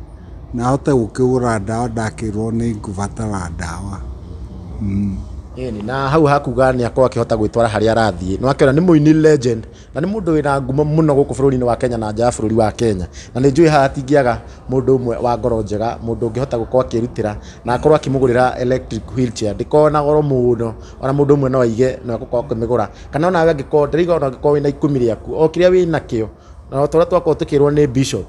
na hote gũkĩgũra ndawa ndakĩrwo nĩ ngũbatara ndawa. Ĩni, na hau hakuga nĩ akorwo akĩhota gwĩtwara harĩa arathiĩ. Nĩ wakĩona nĩ mũini legend na nĩ mũndũ wĩna ngumo mũno gũkũ bũrũri-inĩ wa Kenya na nja ya bũrũri wa Kenya. Na nĩ njũĩ haha hatingĩaga mũndũ ũmwe wa ngoro njega, mũndũ ũngĩhota gũkorwo akĩrutĩra na akorwo akĩmũgũrĩra electric wheelchair. Ndĩkoragwo na goro mũno, ona mũndũ ũmwe no aige na egũkorwo akĩmĩgũra. Kana onawe angĩkorwo, ndĩraigua ona ũngĩkorwo wĩna ikũmi rĩaku, o kĩrĩa wĩnakĩo, na o ta ũrĩa twakorwo tũkĩrwo nĩ bishop,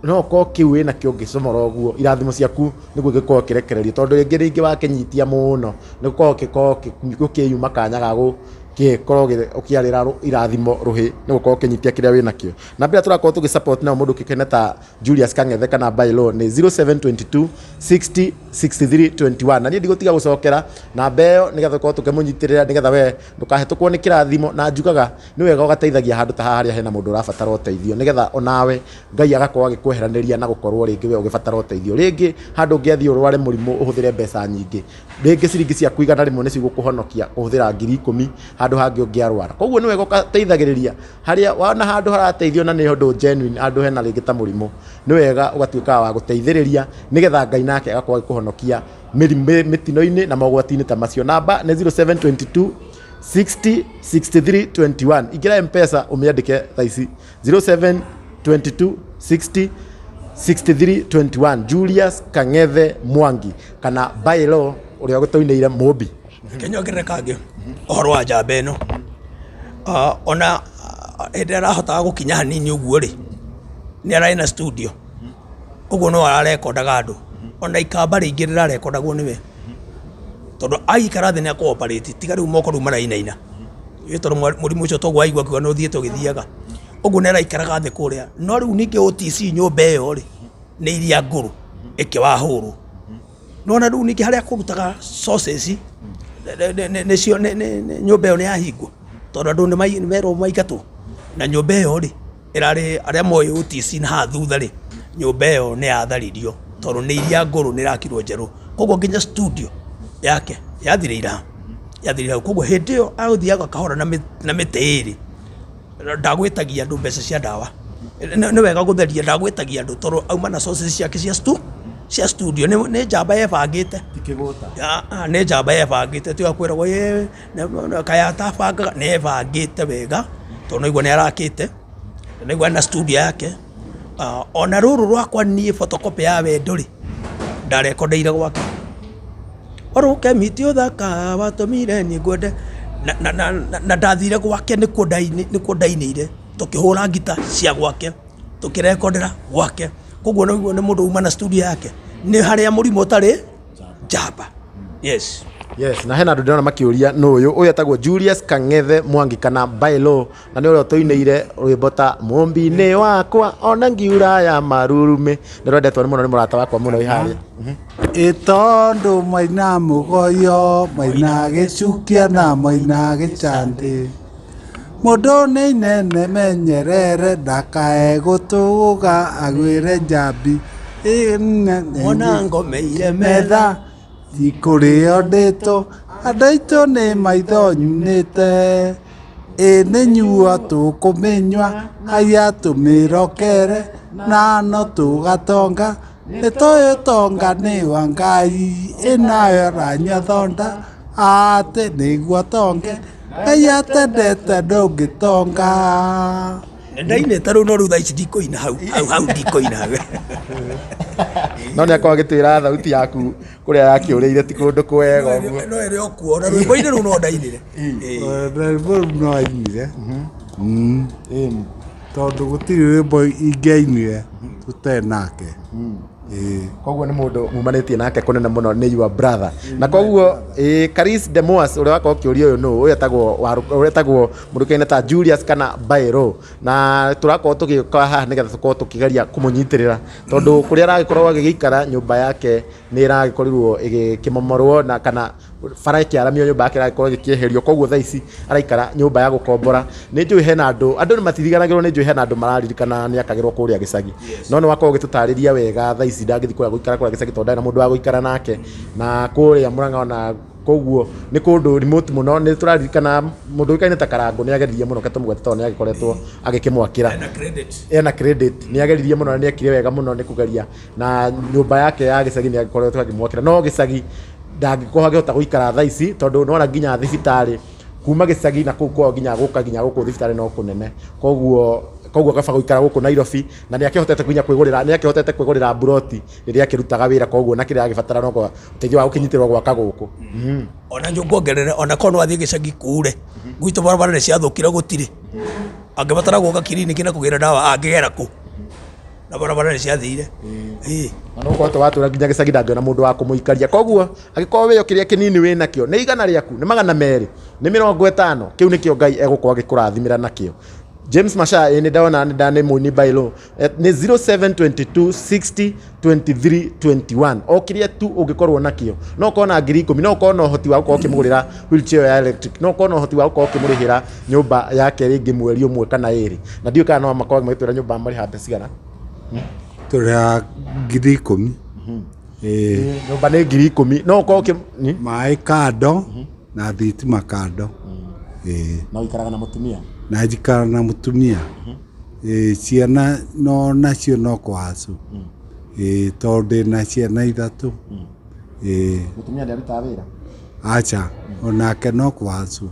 no ũkorwo kĩu wĩnakĩo ũngĩcomora ũguo, irathimo ciaku nĩguo ingĩkorwo ũkĩrekererio. Tondũ rĩngĩ rĩngĩ wakĩnyitia mũno, nĩ ũkoragwo ũgĩkorwo ũkĩyuma kanya ga gũgĩkorwo ũkĩarĩra irathimo rũhĩ nĩ gũkorwo ũkĩnyitia kĩrĩa wĩnakĩo. Namba ĩrĩa tũrakorwo tũgĩ support nayo mũndũ ũkĩkaine ta Julius Kang'ethe kana Bailo nĩ 0722 60 63 21. Na niĩ ndigũtiga gũcokera namba ĩyo nĩgetha tũkorwo tũkĩmũnyitĩrĩra nĩgetha we ndũkahĩtũkwo nĩ kĩrathimo. Na njugaga nĩ wega ũgateithagia handũ ta haha harĩa hena mũndũ ũrabatara ũteithio nĩgetha onawe Ngai agakorwo agĩkweheranĩria na gũkorwo rĩngĩ we ũgĩbatara ũteithio. Rĩngĩ handũ ũngĩathiĩ ũrware mũrimũ ũhũthĩre mbeca nyingĩ, rĩngĩ ciringi ciaku 100 nĩcio igũkũhonokia kũhũthĩra 10,000 handũ hangĩ ũngĩarwara. Koguo nĩ wega ũgateithagĩrĩria harĩa wona handũ harateithio na nĩ ũndũ genuine, handũ hena rĩngĩ ta mũrimũ, nĩ wega ũgatuĩka wa gũteithĩrĩria nĩgetha Ngai nake agakorwo agĩkũhonokia mĩtino-inĩ na mogwati-inĩ ta macio. Namba nĩ 0722 60 63 21. Ingĩra M-Pesa ũmĩandĩke thaa ici 0722 60 63 21. Julius Kang'ethe Mwangi kana Bailo ũrĩa ũgĩtũinĩire Mũmbi. Reke nyongerere kangĩ ũhoro wa njamba ĩno. Ona hĩndĩ ĩrĩa arahotaga gũkinya hanini ũguo rĩ, nĩ ararĩ na studio, ũguo no ararekondaga andũ. Ona ikamba rĩingĩ rĩrarekondagwo nĩwe, tondũ aikara thĩ nĩ akũ operate, tiga rĩu moko rĩu marainaina. Ĩ tondũ mũrimũ ũcio toguo aigua akiuga nĩ ũthiĩte ũgĩthiaga. Ũguo nĩ araikaraga thĩ kũrĩa. No rĩu ningĩ OTC nyũmba ĩyo rĩ, nĩ iria ngũrũ ĩkĩwahũrwo. Nĩwona rĩu ningĩ harĩa akũrutaga sausage, nĩcio nyũmba ĩyo nĩ yahingwo, tondũ andũ nĩ merwo maingatwo. Na nyũmba ĩyo rĩ, ĩrarĩ arĩa moĩ OTC na haha thutha rĩ, nyũmba ĩyo nĩ yatharirio, tondũ nĩ iria ngũrũ nĩ ĩrakirwo njerũ. Koguo nginya studio yake yathirĩire ha? Yathirĩire hau. Koguo hĩndĩ ĩyo agũthiaga kahora na mĩtĩ ĩrĩ, ndagwĩtagia andũ mbeca cia ndawa. Nĩ wega gũtheria ndagwĩtagia andũ tondũ auma na sources ciake cia cia studio. Nĩ njamba yebangĩte. Nĩ njamba yebangĩte tiga kwĩragwo ĩ kaĩ atabangaga, nĩ ebangĩte wega tondũ nĩ waigua nĩ arakĩte, nĩ waigua ena studio yake. Ona rũrũ rwakwa niĩ photocopy ya wendo rĩ, ndarekondeire gwake. Warũke ti ũthaka watũmire niĩ ngwende. Na ndathire gwake nĩkuo ndainĩire, tũkĩhũra ngita cia gwake, tũkĩrekondera gwake. Koguo nĩ mũndũ uma na studio yake. Nĩ harĩa mũrimũ ũtarĩ njamba. Yes. Yes, na hena andũ ndĩrona makĩũria nũ ũyũ. Ũyũ etagwo Julius Kang'ethe Mwangi kana Bailo, na nĩ ũrĩa ũtũinĩire rwĩmbo ta mũmbi-inĩ wakwa ona ngiura ya marurumĩ. Nĩ rwendetwo mũno nĩ mũrata wakwa mũno wĩ harĩa. Ĩ tondũ maina mũgoyo, maina gĩcukia na maina gĩcandĩ. Mũndũ nĩ inene menyerere ndakae gũtũgũga agwĩre njambi. Ona ngomeire metha tikũrĩo ndĩtũ, andũ aitũ nĩ maitho nyunĩte. Ĩ nĩ nyuo tũkũmĩnyua, haiya tũmĩrokere, na no tũgatonga, nĩ tũĩ ũtonga nĩ wa Ngai, ĩ nawe ũranyua thonda, atĩ nĩguo tonge, Ngai atendete ndũngĩtonga. Ndainĩte rĩu no rĩu thaa ici ndikũina hau hau hau ndikũina hau. No nĩ akorwo agĩtwĩra thauti yaku kũrĩa yakĩũrĩire ti kũndũ kwega ũguo. No ĩrĩ o kuo na rwĩmbo-inĩ rũu no ndainire. Rwĩmbo rũu no ainire. Ĩni. Tondũ gũtirĩ rwĩmbo ingĩainire tũtarĩ nake. Ĩĩ. Koguo nĩ mũndũ mumanĩtie nake kũnene mũno, nĩ your brother. Na koguo Karis Demoas ũrĩa wakorwo ũkĩũria ũyũ nũ, ũyũ etagwo ũrĩa etagwo mũndũ ũĩkaine ta Julius kana Baero. Na tũrakorwo tũgĩũka haha nĩgetha tũkorwo tũkĩgeria kũmũnyitĩrĩra tondũ kũrĩa aragĩkorwo agĩgĩikara nyũmba yake nĩ ĩragĩkorirwo ĩgĩkĩmomorwo na kana bara ĩkĩaramio, nyũmba yake ĩragĩkorwo ĩgĩkĩeherio, koguo thaa ici araikara nyũmba ya gũkombora. Nĩ njũĩ hena andũ, andũ nĩ matiriganagĩrwo, nĩ njũĩ hena andũ mararirikana nĩ akagĩrwo kũrĩa gĩcagi, no nĩ wakorwo ũgĩtũtarĩria wega thaa ici ndangĩthiĩ kũrĩa gũikara kũrĩa gĩcagi tondũ ndarĩ na mũndũ wa gũikara nake, na kũrĩa Mũrang'a ona koguo nĩ kũndũ remote mũno. Nĩ tũraririkana mũndũ ũĩkaine ta Karangũ nĩ ageririe mũno, reke tũmũgwete tondũ nĩ agĩkoretwo agĩkĩmwakĩra. Ena credit. Ena credit, nĩ ageririe mũno na nĩ ekire wega mũno nĩ kũgeria, na nyũmba yake ya gĩcagi nĩ agĩkoretwo akĩmwakĩra, no gĩcagi ndangĩkorwo akĩhota gũikara thaa ici tondũ nĩwona nginya thibitarĩ kuma gĩcagi na kũu kwao nginya gũka nginya gũkũ thibitarĩ no kũnene, koguo kaba gũikara gũkũ Nairobi. Na nĩ akĩhotete nginya kwĩgũrĩra, nĩ akĩhotete kwĩgũrĩra mburoti rĩrĩa akĩrutaga wĩra, koguo na kĩrĩa agĩbatara no ũteithio wa gũkĩnyitĩrwo gwaka gũkũ. Ona nguongerere, ona korwo no athiĩ gĩcagi kure gwitũ barabara nĩ ciathũkire, gũtirĩ angĩbatara gũka kiriniki na kũgĩra ndawa, angĩgera kũ na barabara nĩ ciathire? Ĩĩ. Na no ũkoretwo watũra nginya gĩcagi ndangĩona mũndũ wa kũmũikaria, koguo angĩkorwo wĩyo kĩrĩa kĩnini wĩ nakĩo, nĩ 100 rĩaku, nĩ 200, nĩ 50, kĩu nĩkĩo Ngai egũkorwo agĩkũrathimĩra nakĩo. James Masha, ĩ nĩ ndona nĩ nĩ mũini bailo. Nĩ 0722 60 23 21. O kĩrĩa tu ũngĩkorwo nakĩo, no ũkorwo na 10,000, no ũkorwo na ũhoti wa gũkorwo ũkĩmũgũrĩra wheelchair ya electric, no ũkorwo na ũhoti wa gũkorwo ũkĩmũrĩhĩra nyũmba yake rĩngĩ mweri ũmwe kana ĩrĩ, na ndiũĩ kana no makorwo magĩtwĩra nyũmba marĩhaga mbeca cigana. Tũrĩhaga 10,000. Ĩĩ. Nyũmba nĩ 10,000, no ũkorwo ũkĩ Maĩ kando na thitima kando. Ĩĩ. Na ũikaraga na mũtumia? Na njikara na mũtumia. Ĩĩ, ciana no nacio no kũhacũ. Ĩĩ, tondũ ndĩna ciana ithatũ. Ĩĩ. Mũtumia nĩarutaga wĩra? Aca, onake no kũhacũ.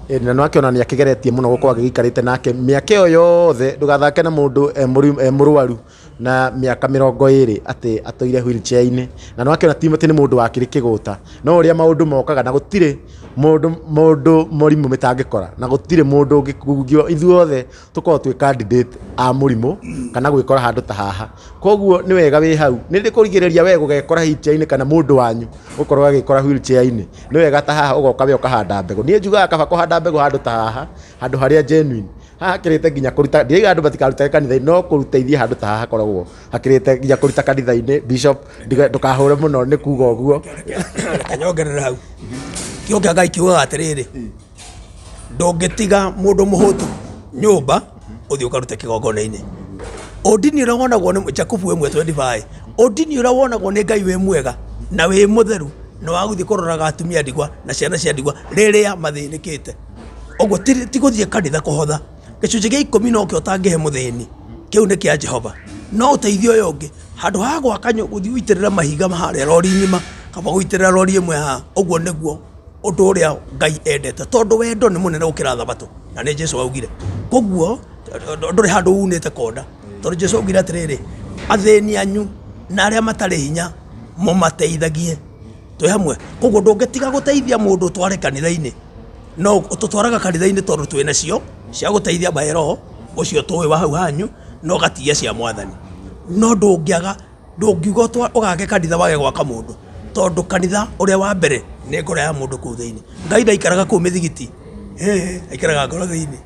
Ĩĩ, na nĩwakĩona nĩ akĩgeretie mũno gũkorwo agĩgĩikarĩte nake mĩaka ĩyo yothe. Ndũgathake na mũndũ e mũrwaru na mĩaka 20 atĩ atũire wheelchair-inĩ, na nĩwakĩona ti atĩ nĩ mũndũ wakĩrĩ kĩgũta, no ũrĩa maũndũ mokaga, na gũtirĩ mũndũ mũrimũ mĩtangĩkora, na gũtirĩ mũndũ ũngĩkungio. Ithuothe tũkoragwo twĩ candidate a mũrimũ kana gwĩkora handũ ta haha, koguo nĩ wega wĩ hau nĩ ndĩkũrigĩrĩria we gũgekora wheelchair-inĩ kana mũndũ wanyu gũkorwo agĩkora wheelchair-inĩ. Nĩ wega ta haha ũgoka we ũkahanda mbegũ. Niĩ njugaga kaba kũhanda mbegũ handũ ta haha, handũ harĩa genuine. Haha hakĩrĩte nginya kũruta, ndirauga andũ matikarutage kanitha-inĩ, no kũruteithia handũ ta haha hakoragwo hakĩrĩte nginya kũruta kanitha-inĩ. Bishop, ndũkahũre mũno nĩ kuga ũguo. Reke nyongerere hau. Kiugo kĩa Ngai kiugaga atĩrĩrĩ, ndũngĩtiga mũndũ mũhũtu nyũmba ũthiĩ ũkarute kĩgongona-inĩ. Ũndini ũrĩa wonagwo nĩ Jakubu 1:25, ũndini ũrĩa wonagwo nĩ Ngai wĩ mwega na wĩ mũtheru nĩ wa gũthiĩ kũroraga atumia ndigwa na ciana cia ndigwa rĩrĩa mathĩnĩkĩte. Ũguo ti gũthiĩ kanitha kũhotha. Gĩcunjĩ gĩa ikũmi nokĩo ũtangĩhe mũthĩni, kĩu nĩ kĩa Jehova. No ũteithio ũyũ ũngĩ, handũ ha gwaka gũthiĩ ũitĩrĩre mahiga harĩa rori ng'ima, kaba gũitĩrĩra rori ĩmwe haha. Ũguo nĩguo ũndũ ũrĩa Ngai endete, tondũ wendo nĩ mũnene gũkĩra thabatũ, na nĩ Jesu augire. Koguo ndũrĩ handũ unĩte konda, tondũ Jesu augire atĩrĩrĩ, athĩni anyu na arĩa matarĩ hinya mũmateithagie. Twĩ hamwe? Koguo ndũngĩtiga gũteithia mũndũ ũtware kanitha-inĩ, no tũtwaraga kanitha-inĩ tondũ twĩ nacio cia gũteithia by roho ũcio tũĩ wa hau hanyu, na ũgatigia cia Mwathani. No ndũngĩaga, ndũngiuga ũgake kanitha wage gwaka mũndũ, tondũ kanitha ũrĩa wa mbere nĩ ngoro ya mũndũ kũu thĩinĩ. Ngai ndaikaraga kũu mĩthigiti, aikaraga ngoro thĩinĩ.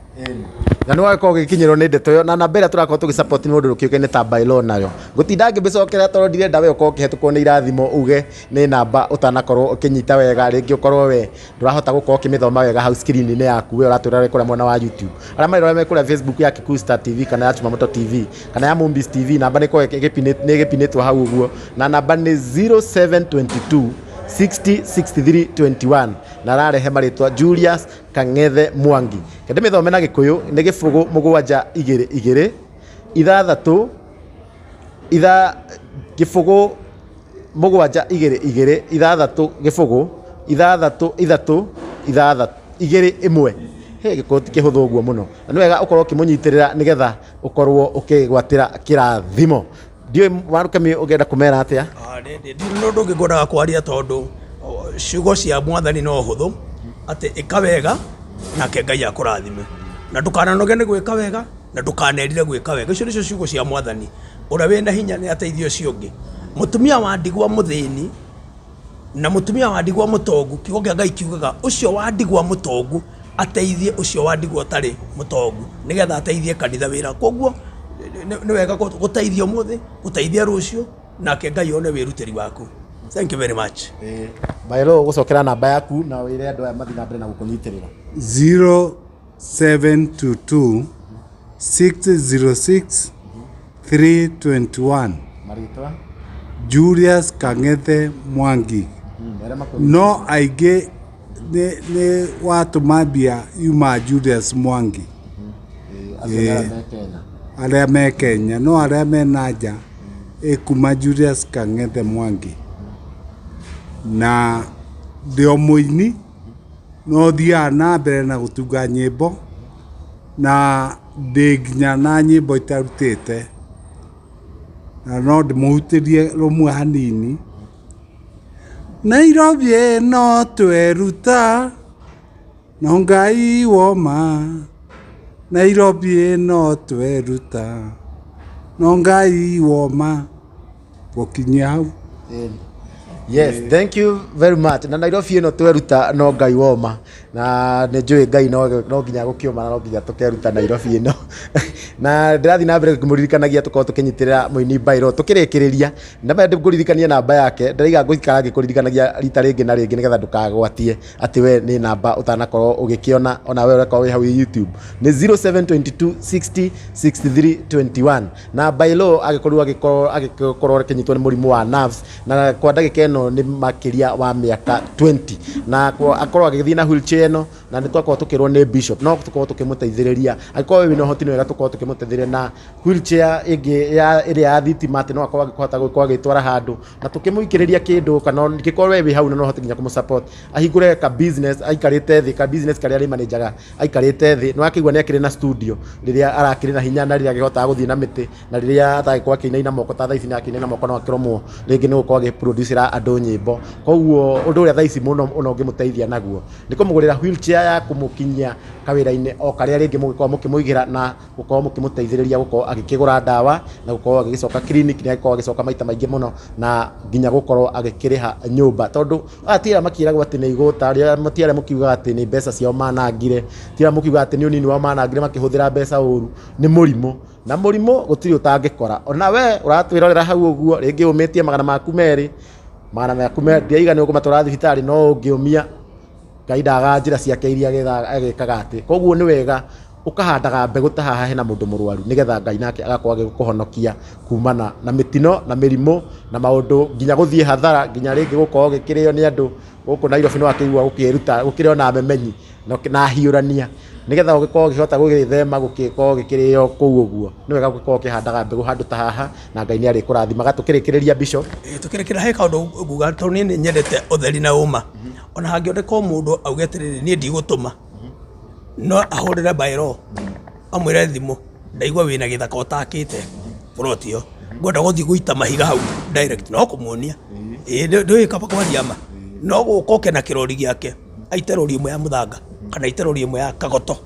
Na nĩ wagĩkorwo ũgĩkinyĩrwo nĩ ndeto ĩyo na namba ĩrĩa tũrakorwo tũgĩ support nĩ mũndũ ũkĩũkaine ta bylaw, nayo ngũtinda ngĩmĩcokera tondũ ndirenda we ũkorwo ũkĩhetũkwo nĩ irathimo uge nĩ namba ũtanakorwo ũkĩnyita wega, rĩngĩ ũkorwo we ndũrahota gũkorwo ũkĩmĩthoma wega hau screen-inĩ yaku we ũratwĩra wĩ kũrĩa mwena wa YouTube. Arĩa marerora me kũrĩa Facebook ya Kikuyu Star TV kana ya Chumamoto TV kana ya Mumbis TV, namba nĩ ĩkoragwo nĩ ĩgĩpinĩtwo hau ũguo, na namba nĩ 0722 60 63 21, na ararehe marĩtwa Julius Kang'ethe Mwangi. Reke ndĩmĩthome na Gĩkũyũ, nĩ 0 7 2 2 6 itha 0 7 2 2 6 0 6 3 6 2 1. He Gĩkũyũ ti kĩhũthũ ũguo mũno, na nĩ wega ũkorwo ũkĩmũnyitĩrĩra nĩgetha ũkorwo ũkĩgwatĩra kĩrathimo. Ndiũĩ Warũkemi ũngĩenda kũmera atĩa? Ndirĩ na ũndũ ũngĩ ngwendaga kwaria tondũ ciugo cia Mwathani no hũthũ, atĩ ĩka wega nake Ngai akũrathime. Na ndũkananoge nĩ gwĩka wega, na ndũkanerire gwĩka wega. Icio nĩcio ciugo cia Mwathani. Ũrĩa wĩna hinya nĩ ateithie ũcio ũngĩ. Mũtumia wa ndigwa mũthĩni na mũtumia wa ndigwa mũtongu, kiugo kĩa Ngai kiugaga ũcio wa ndigwa mũtongu ateithie ũcio wa ndigwa ũtarĩ mũtongu, nĩgetha ateithie kanitha wĩra. Koguo nĩ wega gũteithia ũmũthĩ, gũteithia rũciũ, nake Ngai one wĩrutĩri waku. Thank you very much. Baelo, gũcokera namba yaku na wĩre andũ aya mathiĩ na mbere na gũkũnyitĩrĩra. 0722 606 321. Marĩtwa? Julius Kang'ethe Mwangi. Arĩa makũnyitĩrĩra. No aingĩ nĩ watũma mbia yuma Julius Mwangi. Acio nĩ arĩa me Kenya. Arĩa me Kenya, no arĩa me na nja ĩkuma Julius Kang'ethe Mwangi. Na ndĩ o mũini, no thiaga na mbere na gũtunga nyĩmbo, na ndĩ nginya na nyĩmbo itarutĩte, na no ndĩmũhutĩrie rũmwe hanini. Nairobi ĩno tweruta, no Ngai woma. Nairobi ĩno tweruta, no Ngai woma. Gũkinyia hau. Yes, thank you very much. Na Nairobi ĩno tweruta no Ngai woma. Na nĩ njũĩ Ngai no nginya gũkĩũma na no nginya tũkeruta Nairobi ĩno. Na ndĩrathiĩ na mbere ngĩmũririkanagia tũkorwo tũkĩnyitĩrĩra mũini Bairo. Tũkĩrĩkĩrĩria, namba ndĩkũririkania namba yake, ndĩraiga ngũikara ngĩkũririkanagia rita rĩngĩ na rĩngĩ nĩgetha ndũkagwatie atĩ we nĩ namba ũtanakorwo ũgĩkĩona ona we ũrakorwo wĩ hau YouTube. Nĩ 0722 60 63 21. Na Bailo agĩkorirwo agĩkorwo akĩnyitwo nĩ mũrimũ wa nerves, na kwa ndagĩka ĩno nĩ makĩria wa mĩaka 20, na akorwo agĩthiĩ na wheelchair ĩno, na nĩ twakorwo tũkĩrwo nĩ bishop no tũkorwo tũkĩmũteithĩrĩria. Angĩkorwo wĩna ũhoti nĩ wega tũkorwo tũkĩmũteithĩrĩria na wheelchair ĩngĩ ya ĩrĩa ya thitima, atĩ no akorwo agĩkũhota gũkorwo agĩtwara handũ na tũkĩmũikĩrĩria kĩndũ, kana angĩkorwo we wĩ hau na no ũhote nginya kũmũ support ahingũre ka business aikarĩte thĩ, ka business karĩa arĩ manajaga aikarĩte thĩ. Nĩ wakĩigua nĩ akĩrĩ na studio rĩrĩa arakĩrĩ na hinya, na rĩrĩa akĩhotaga gũthiĩ na mĩtĩ, na rĩrĩa atagĩkorwo akĩinaina moko ta thaa ici nĩ akĩinaina moko, no akĩromwo rĩngĩ nĩ gũkorwo agĩproducera andũ nyĩmbo. Koguo ũndũ ũrĩa thaa ici mũno mũno ũngĩmũteithia naguo nĩ kũmũgũrĩra wheelchair ya kũmũkinyia kawĩra-inĩ o karĩa rĩngĩ mũngĩkorwo mũkĩmũigĩra, na gũkorwo mũkĩmũteithĩrĩria gũkorwo agĩkĩgũra ndawa na gũkorwo agĩgĩcoka clinic. Nĩ agĩkorwo agĩcoka maita maingĩ mũno, na nginya gũkorwo agĩkĩrĩha nyũmba, tondũ aya ti arĩa makĩragwo atĩ nĩ igũta, ti arĩa mũkiugaga atĩ nĩ mbeca ciao manangire, ti arĩa mũkiugaga atĩ nĩ ũnini wao manangire makĩhũthĩra mbeca ũru. Nĩ mũrimũ, na mũrimũ gũtirĩ ũtangĩkora. Ona we ũratwĩrorera hau ũguo, rĩngĩ ũmĩtie magana maku merĩ, magana maku merĩ ndiaiga nĩ ũkũmatwara thibitarĩ, no ũngĩũmia Ngai ndaga njĩra ciake iria agĩkaga atĩ. Koguo nĩ wega ũkahandaga mbegũ ta haha hena mũndũ mũrwaru, nĩgetha Ngai nake agakorwo agĩkũhonokia kumana na mĩtino na mĩrimũ na maũndũ, nginya gũthiĩ hathara, nginya rĩngĩ gũkorwo gĩkĩrĩo nĩ andũ gũkũ Nairobi. Nĩ wakĩigua gũkĩruta gũkĩrĩ ona memenyi na hiũrania, nĩgetha ũgĩkorwo ũkĩhota gũgĩthema gũgĩkorwo gĩkĩrĩo kũu ũguo. Nĩ wega gũkorwo ũkĩhandaga mbegũ handũ ta haha, na Ngai nĩ arĩkũrathimaga. Tũkĩrĩkĩrĩria, Bishop. Tũkĩrĩkĩra, he kaũndũ nguga, tondũ niĩ nĩ nyendete ũtheri na ũma. Ona hangĩoneka o mũndũ auge atĩrĩrĩ, niĩ ndigũtũma, no ahũrĩre Bairo amwĩre thimũ, ndaigua wĩna gĩthaka ũtakĩte plot ĩyo, ngwenda gũthiĩ gũita mahiga hau direct, no kũmuonia. Ĩĩ, ndũĩ kaba kwaria ma, no gũka oke na kĩrori gĩake, aite rori ĩmwe ya mũthanga kana aite rori ĩmwe ya kagoto.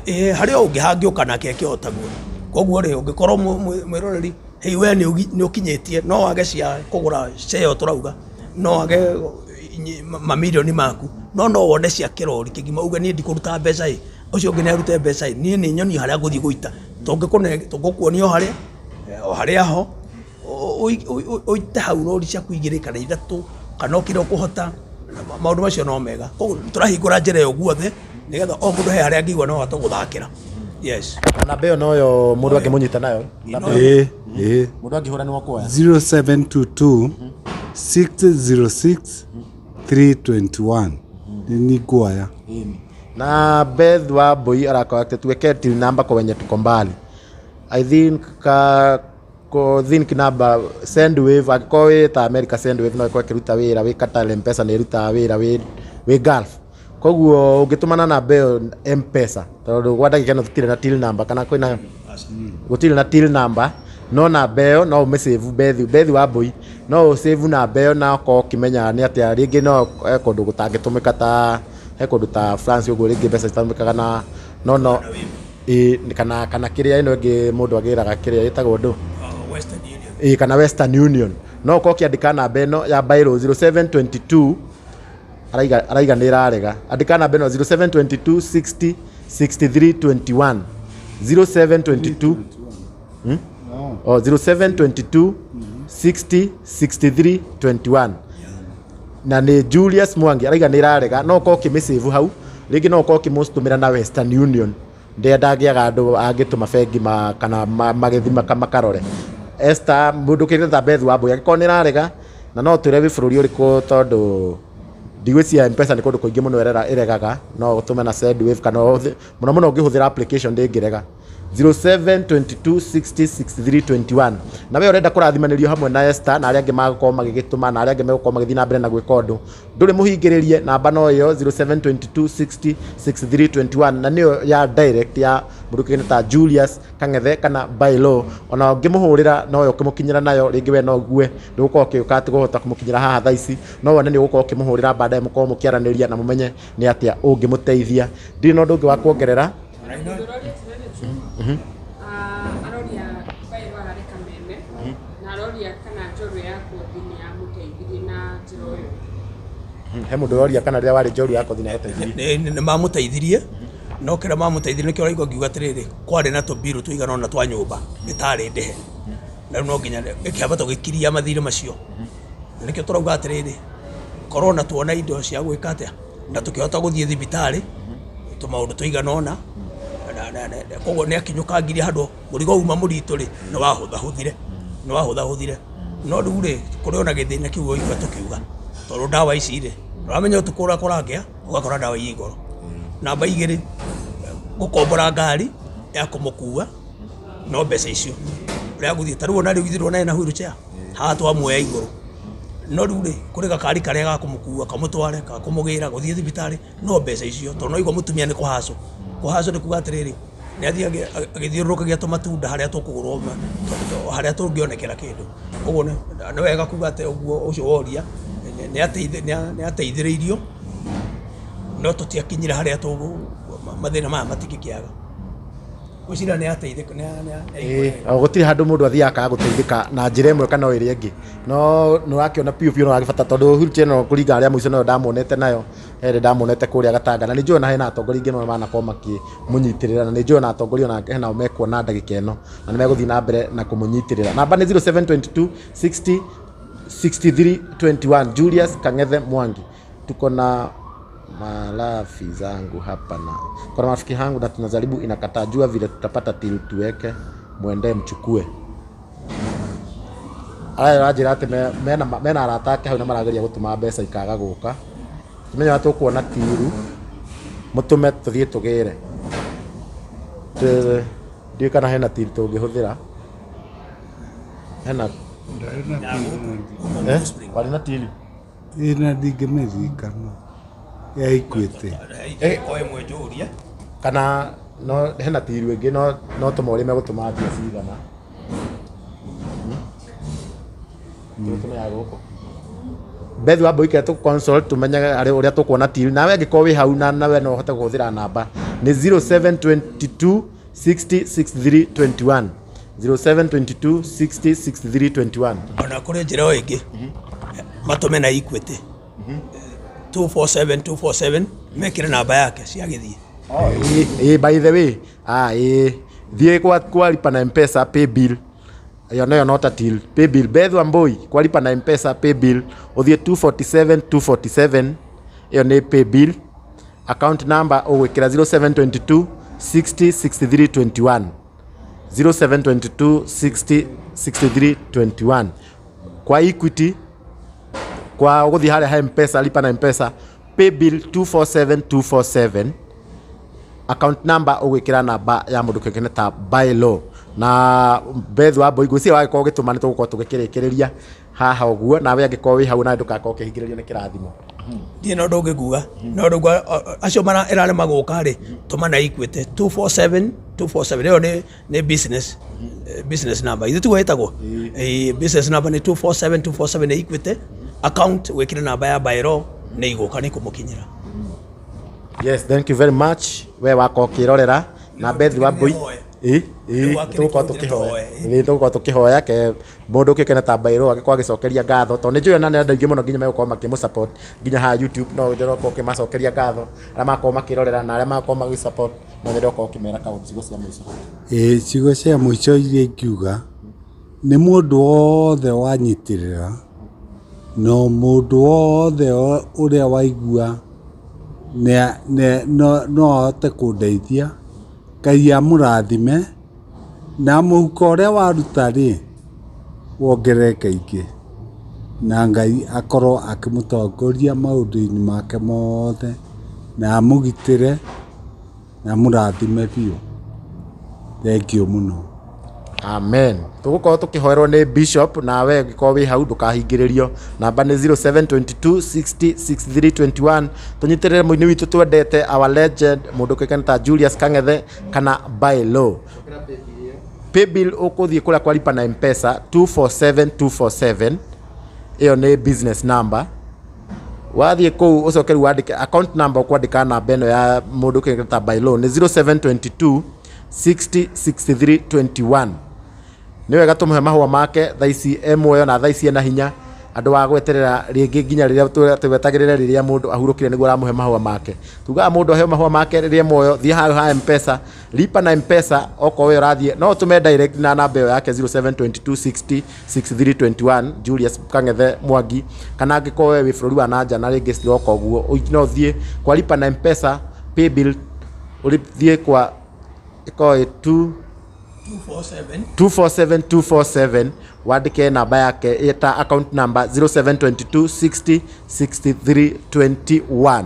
Ĩĩ, harĩ o ũngĩ hangĩũka nake eke o taguo. Koguo rĩ, ũngĩkorwo mwĩroreri hei we nĩ ũkinyĩtie, no wage cia kũgũra ceo, tũrauga no wage mamirioni maku, no wone cia kĩrori kĩgima, uge niĩ ndikũruta mbeca, ĩ ũcio ũngĩ nĩ arute mbeca, ĩ niĩ nĩ nyonie harĩa ngũthiĩ gũita. Tũngĩkuonia o harĩa ho ũite hau rori ciaku igĩrĩ kana ithatũ kana o kĩrĩa ũkũhota. Maũndũ macio no mega. Koguo tũrahingũra njĩra ĩyo guothe, nĩgetha o mũndũ he harĩa angĩigua no ahote gũthakĩra. Yes. Na namba ĩyo noyo mũndũ angĩmũnyita nayo? Namba ĩyo. Ĩĩ. Mũndũ angĩhũra nĩ wakuoya? 0722 606 321 nĩ nguoya. Na Beth wa Mbui arakorwo tuweke till number kwa wenye tuko mbali. I think ka ko think number Sendwave, angĩkorwo wĩ ta America, Sendwave no ĩkorwo ĩkĩruta wĩra wĩ Qatar, M-Pesa nĩ ĩrutaga wĩra wĩ Gulf. Koguo ũngĩtũmana namba ĩyo M-Pesa, tondũ gwa ndagĩka ĩno tũtirĩ na till number, kana kwĩna, gũtirĩ na till number, no namba ĩyo no ũmĩsave. Beth wa Mbui, no ũsave namba ĩyo na ũkorwo ũkĩmenya nĩ atĩa. Rĩngĩ no he kũndũ gũtangĩtũmĩka, ta he kũndũ ta France ũguo, rĩngĩ mbeca citũmĩkaga na No no ĩĩ, kana kĩrĩa ĩno ĩngĩ mũndũ agĩraga kĩrĩa ĩtagwo ndũ? Western Union. Ĩĩ, kana Western Union. No ũkorwo ũkĩandĩka namba ĩno ya Bairũ 0722 araiga araiga nĩ ĩrarega. Andĩka namba ĩno 0722 60 63 21 0722. Oh, 0722 60 63 21 na nĩ Julius Mwangi araiga nĩ ĩrarega. No ũkorwo ũkĩmĩsave hau rĩngĩ, no ũkorwo ũkĩmũtũmĩra na Western Union. Ndĩa ndangĩaga andũ angĩtũma bengi ma, kana magĩthiĩ makarore Esther mũndũ kĩrĩa ta Beth wa Mbui angĩkorwo nĩ ĩrarega, na no twĩre wĩ bũrũri ũrĩkũ, tondũ ndigwĩciria M-Pesa nĩ kũndũ kũingĩ mũno ĩregaga. No ũtũme na Sendwave kana mũno mũno ũngĩhũthĩra application ndĩngĩrega. 0722 60 63 21. Na we ũrenda kũrathimanĩrio hamwe na Esther na arĩa angĩ magũkorwo magĩgĩtũma na arĩa angĩ megũkorwo magĩthiĩ na mbere na gwĩka ũndũ ndũrĩ mũhingĩrĩrie, namba no ĩyo 0722 60 63 21, na nĩyo ya direct ya mũndũ kĩgene ta Julius Kang'ethe kana Bailo. Ona ũngĩmũhũrĩra no yo ũkĩmũkinyĩra nayo rĩngĩ, we no ugue ndũgũkorwo ũkĩũka atĩ kũhota kũmũkinyĩra haha thaa ici, no wone nĩ ũgũkorwo ũkĩmũhũrĩra baadaye, mũkorwo mũkĩaranĩria na mũmenye nĩ atĩa ũngĩmũteithia. Ndirĩ na ũndũ ũngĩ wa kuongerera. Ũroria atĩrĩrĩ tu. Ah, aroria Bairũ ararĩ Kameme na aroria kana njorua ya kothi nĩ yamũteithirie na njĩra o yothe. He mũndũ ũroria kana rĩrĩa warĩ njorua ya kothi nĩ yateithirie. Nĩ mamũteithirie, no kĩrĩa mamũteithirie nĩkĩo ũraigua ngiuga atĩrĩrĩ, kwarĩ na tũmbiru tũigana ũna twa nyũmba ĩtarĩ ndĩhe, na rĩu no nginya ĩkĩamba tũgĩkiria mathirĩ macio. Na nĩkĩo tũrauga atĩrĩrĩ, korwo na tuona indo cia gwĩka atĩa na tũkĩhota gũthiĩ thibitarĩ tũmaũndũ tũigana ũna, koguo nĩ akinyũkangirie handũ mũrigo uma mũritũ rĩ, nĩ wahũthahũthire, nĩ wahũthahũthire. No rĩu rĩ, kũrĩ ona gĩthĩna kĩu waigua tũkiuga, tondũ ndawa ici rĩ, ũramenya ũtukũ ũrĩa kũragĩa ũgakora ndawa i goro. Namba igĩrĩ, gũkombora ngari ya kũmũkua no mbeca icio ũrĩa gũthiĩ. Ta rĩu ona rĩu ithuĩ ndũrona ena wheelchair haha twamuoya igũrũ, no rĩu rĩ, kũrĩ gakari karĩa ga kũmũkua kamũtware ka kũmũgĩra gũthiĩ thibitarĩ, no mbeca icio, tondũ no igua mũtumia nĩ kũhacwo. Kũhacwo nĩ kuga atĩrĩrĩ, nĩ athiĩ agĩthiũrũrũkagia tũmatunda harĩa tũkũgũrwo, harĩa tũngĩonekera kĩndũ. Koguo nĩ wega kuga atĩ ũguo ũcio woria nĩ ateithĩrĩirio, no tũtiakinyire harĩa tũgũ mathĩna maya matingĩkĩaga. Gwĩciria nĩ ateithĩka Ĩĩ, o gũtirĩ handũ mũndũ athiaga akaga gũteithĩka na njĩra ĩmwe kana ĩrĩa ĩngĩ, no nĩ ũrakĩona biũ biũ no ũragĩbata, tondũ wheelchair ĩno kũringana rĩa mũico noyo ndamuonete nayo herĩ ndamuonete kũrĩa Gatanga, na nĩ njũĩ ona hena atongoria aingĩ no manakorwo makĩmũnyitĩrĩra, na nĩ njũĩ ona atongoria ona henao mekuona ndagĩka ĩno na nĩ megũthiĩ na mbere na kũmũnyitĩrĩra. Namba nĩ 0722 60 63 21, Julius Kang'ethe Mwangi. Tuko na marafiki zangu hapa na kuna marafiki hangu na tunajaribu inakataa, jua vile tutapata till tuweke mwende mchukue. Aya aranjĩra atĩ mena arata ake hau na marageria gũtũma mbeca ikaga gũka. Tũmenye ũrĩa tũkuona tiru mũtũme tũthiĩ tũgĩre. Ndiũĩ kana hena till tũngĩhũthĩra hena. Ndarĩ na till. Eh? Warĩ na till? Ĩna ndingĩmĩririkana ya Equity. O ĩmwe njũrie. Kana no hena till ĩngĩ, no tũmorie megũtũma mbia cigana. Tũtũme ya gũkũ Beth wa Mboike tũ consult tumenye ũrĩa tũkuona till. Nawe angĩkorwo wĩ hau na nawe no ũhote kũhũthĩra namba nĩ 0722 60 63 21, 0722 60 63 21. Ona kũrĩ njĩra o ĩngĩ, matũme na Equity 247 247, mekĩre namba yake ciagĩthiĩ. Ĩ, by the way, ĩ thiĩ kwa lipa na M-Pesa pay bill, ĩyo nayo no ta till. Pay bill Beth Wambui kwa lipa na M-Pesa pay bill ũthiĩ 247 247, ĩyo nĩ pay bill. Account number ũgwĩkĩra 0722 60 63 21, 0722 60 63 21. Kwa Equity, kwa ũgũthiĩ harĩa ha M-Pesa, lipa na M-Pesa pay bill 247 247, account number ũgwĩkĩra namba ya mũndũ kĩngĩ ta by law na Beth wa Mbui. Ngwĩciria wagĩkorwo ũgĩtũma nĩ tũgũkorwo tũgĩkĩrĩkĩrĩria haha ũguo. Nawe angĩkorwo wĩ hau nawe ndũgakorwo ũkĩhingĩrĩrio nĩ kĩrathimo. Ndirĩ na ũndũ ũngĩ nguga, no ũndũ nguga acio ĩrarema gũka rĩ, tũma na Equity 247 247, ĩyo nĩ business number, ithuĩ tiguo ĩtagwo. Ĩĩ, business number nĩ 247 247 nĩ Equity account, wĩkĩre namba ya by law nĩ igũka nĩ ikũmũkinyĩra. Yes, thank you very much we wakorwo ũkĩrorera na Beth wa Mbui. Nĩhoe. Ĩ, ĩ, Rĩu wakĩrĩkia tũgũkorwo ũthire tũkĩhoya. tũhoe. Ĩ, tũgũkorwo tũkĩhoya ke mũndũ ũkĩũkene ta Mbairũ agĩkorwo agĩcokeria ngatho tondũ nĩ njũĩ ona nĩ andũ aingĩ mũno nginya megũkorwo makĩmũ support nginya haha YouTube, no nyende gũkorwo ũkĩmacokeria ngatho arĩa makorwo makĩrorera na arĩa makorwo magĩ support, no nyende gũkorwo ũkĩmera kaũndũ ciugo cia mũico. Ĩĩ, ciugo cia mũico iria ingiuga nĩ mũndũ wothe wanyitĩrĩra no mũndũ wothe ũrĩa waigua no ahote kũndeithia, Ngai amũrathime na mũhuko ũrĩa waruta rĩ wongerereke ingĩ, na Ngai akorwo akĩmũtongoria maũndũ-inĩ make mothe na amũgitĩre na amũrathime biũ. Thengiũ mũno. Amen. Tũgũkorwo tũkĩhoerwo nĩ bishop, na we ũngĩkorwo wĩ hau ndũkahingĩrĩrio. Namba nĩ 0722 60 6321. Tũnyitĩrĩre mũini witũ twendete, our legend, mũndũ ũkĩkaine ta Julius Kang'ethe kana Bailo. Paybill ũkũthiĩ kũrĩa kwa lipa na Mpesa 247247, ĩyo nĩ business number. Wathiĩ kũu ũcoke rĩu wandĩke account number, ũkwandĩka namba ĩno ya mũndũ ũkĩkaine ta Bailo nĩ 0722 60 63 21. Nĩ wega tũmũhe mahũa make thaa ici e muoyo na thaa ici ena hinya, andũ wa gweterera rĩngĩ nginya rĩrĩa twetagĩrĩre rĩrĩa mũndũ ahurũkire nĩguo aramũhe mahũa make. Tugaga mũndũ aheo mahũa make rĩrĩa e muoyo. Thiĩ hau ha Mpesa, lipa na Mpesa, okorwo we ũrathiĩ no ũtũme direct na namba ĩyo yake 0722 60 6321, Julius Kang'ethe Mwangi, kana angĩkorwo we wĩ bũrũri wa na nja na rĩngĩ citiroka ũguo, no ũthiĩ kwa lipa na Mpesa paybill, ũthiĩ kwa ĩkorwo ĩ 2 247. 247 247, wandĩke namba yake ĩta account number 0722 60 63 21.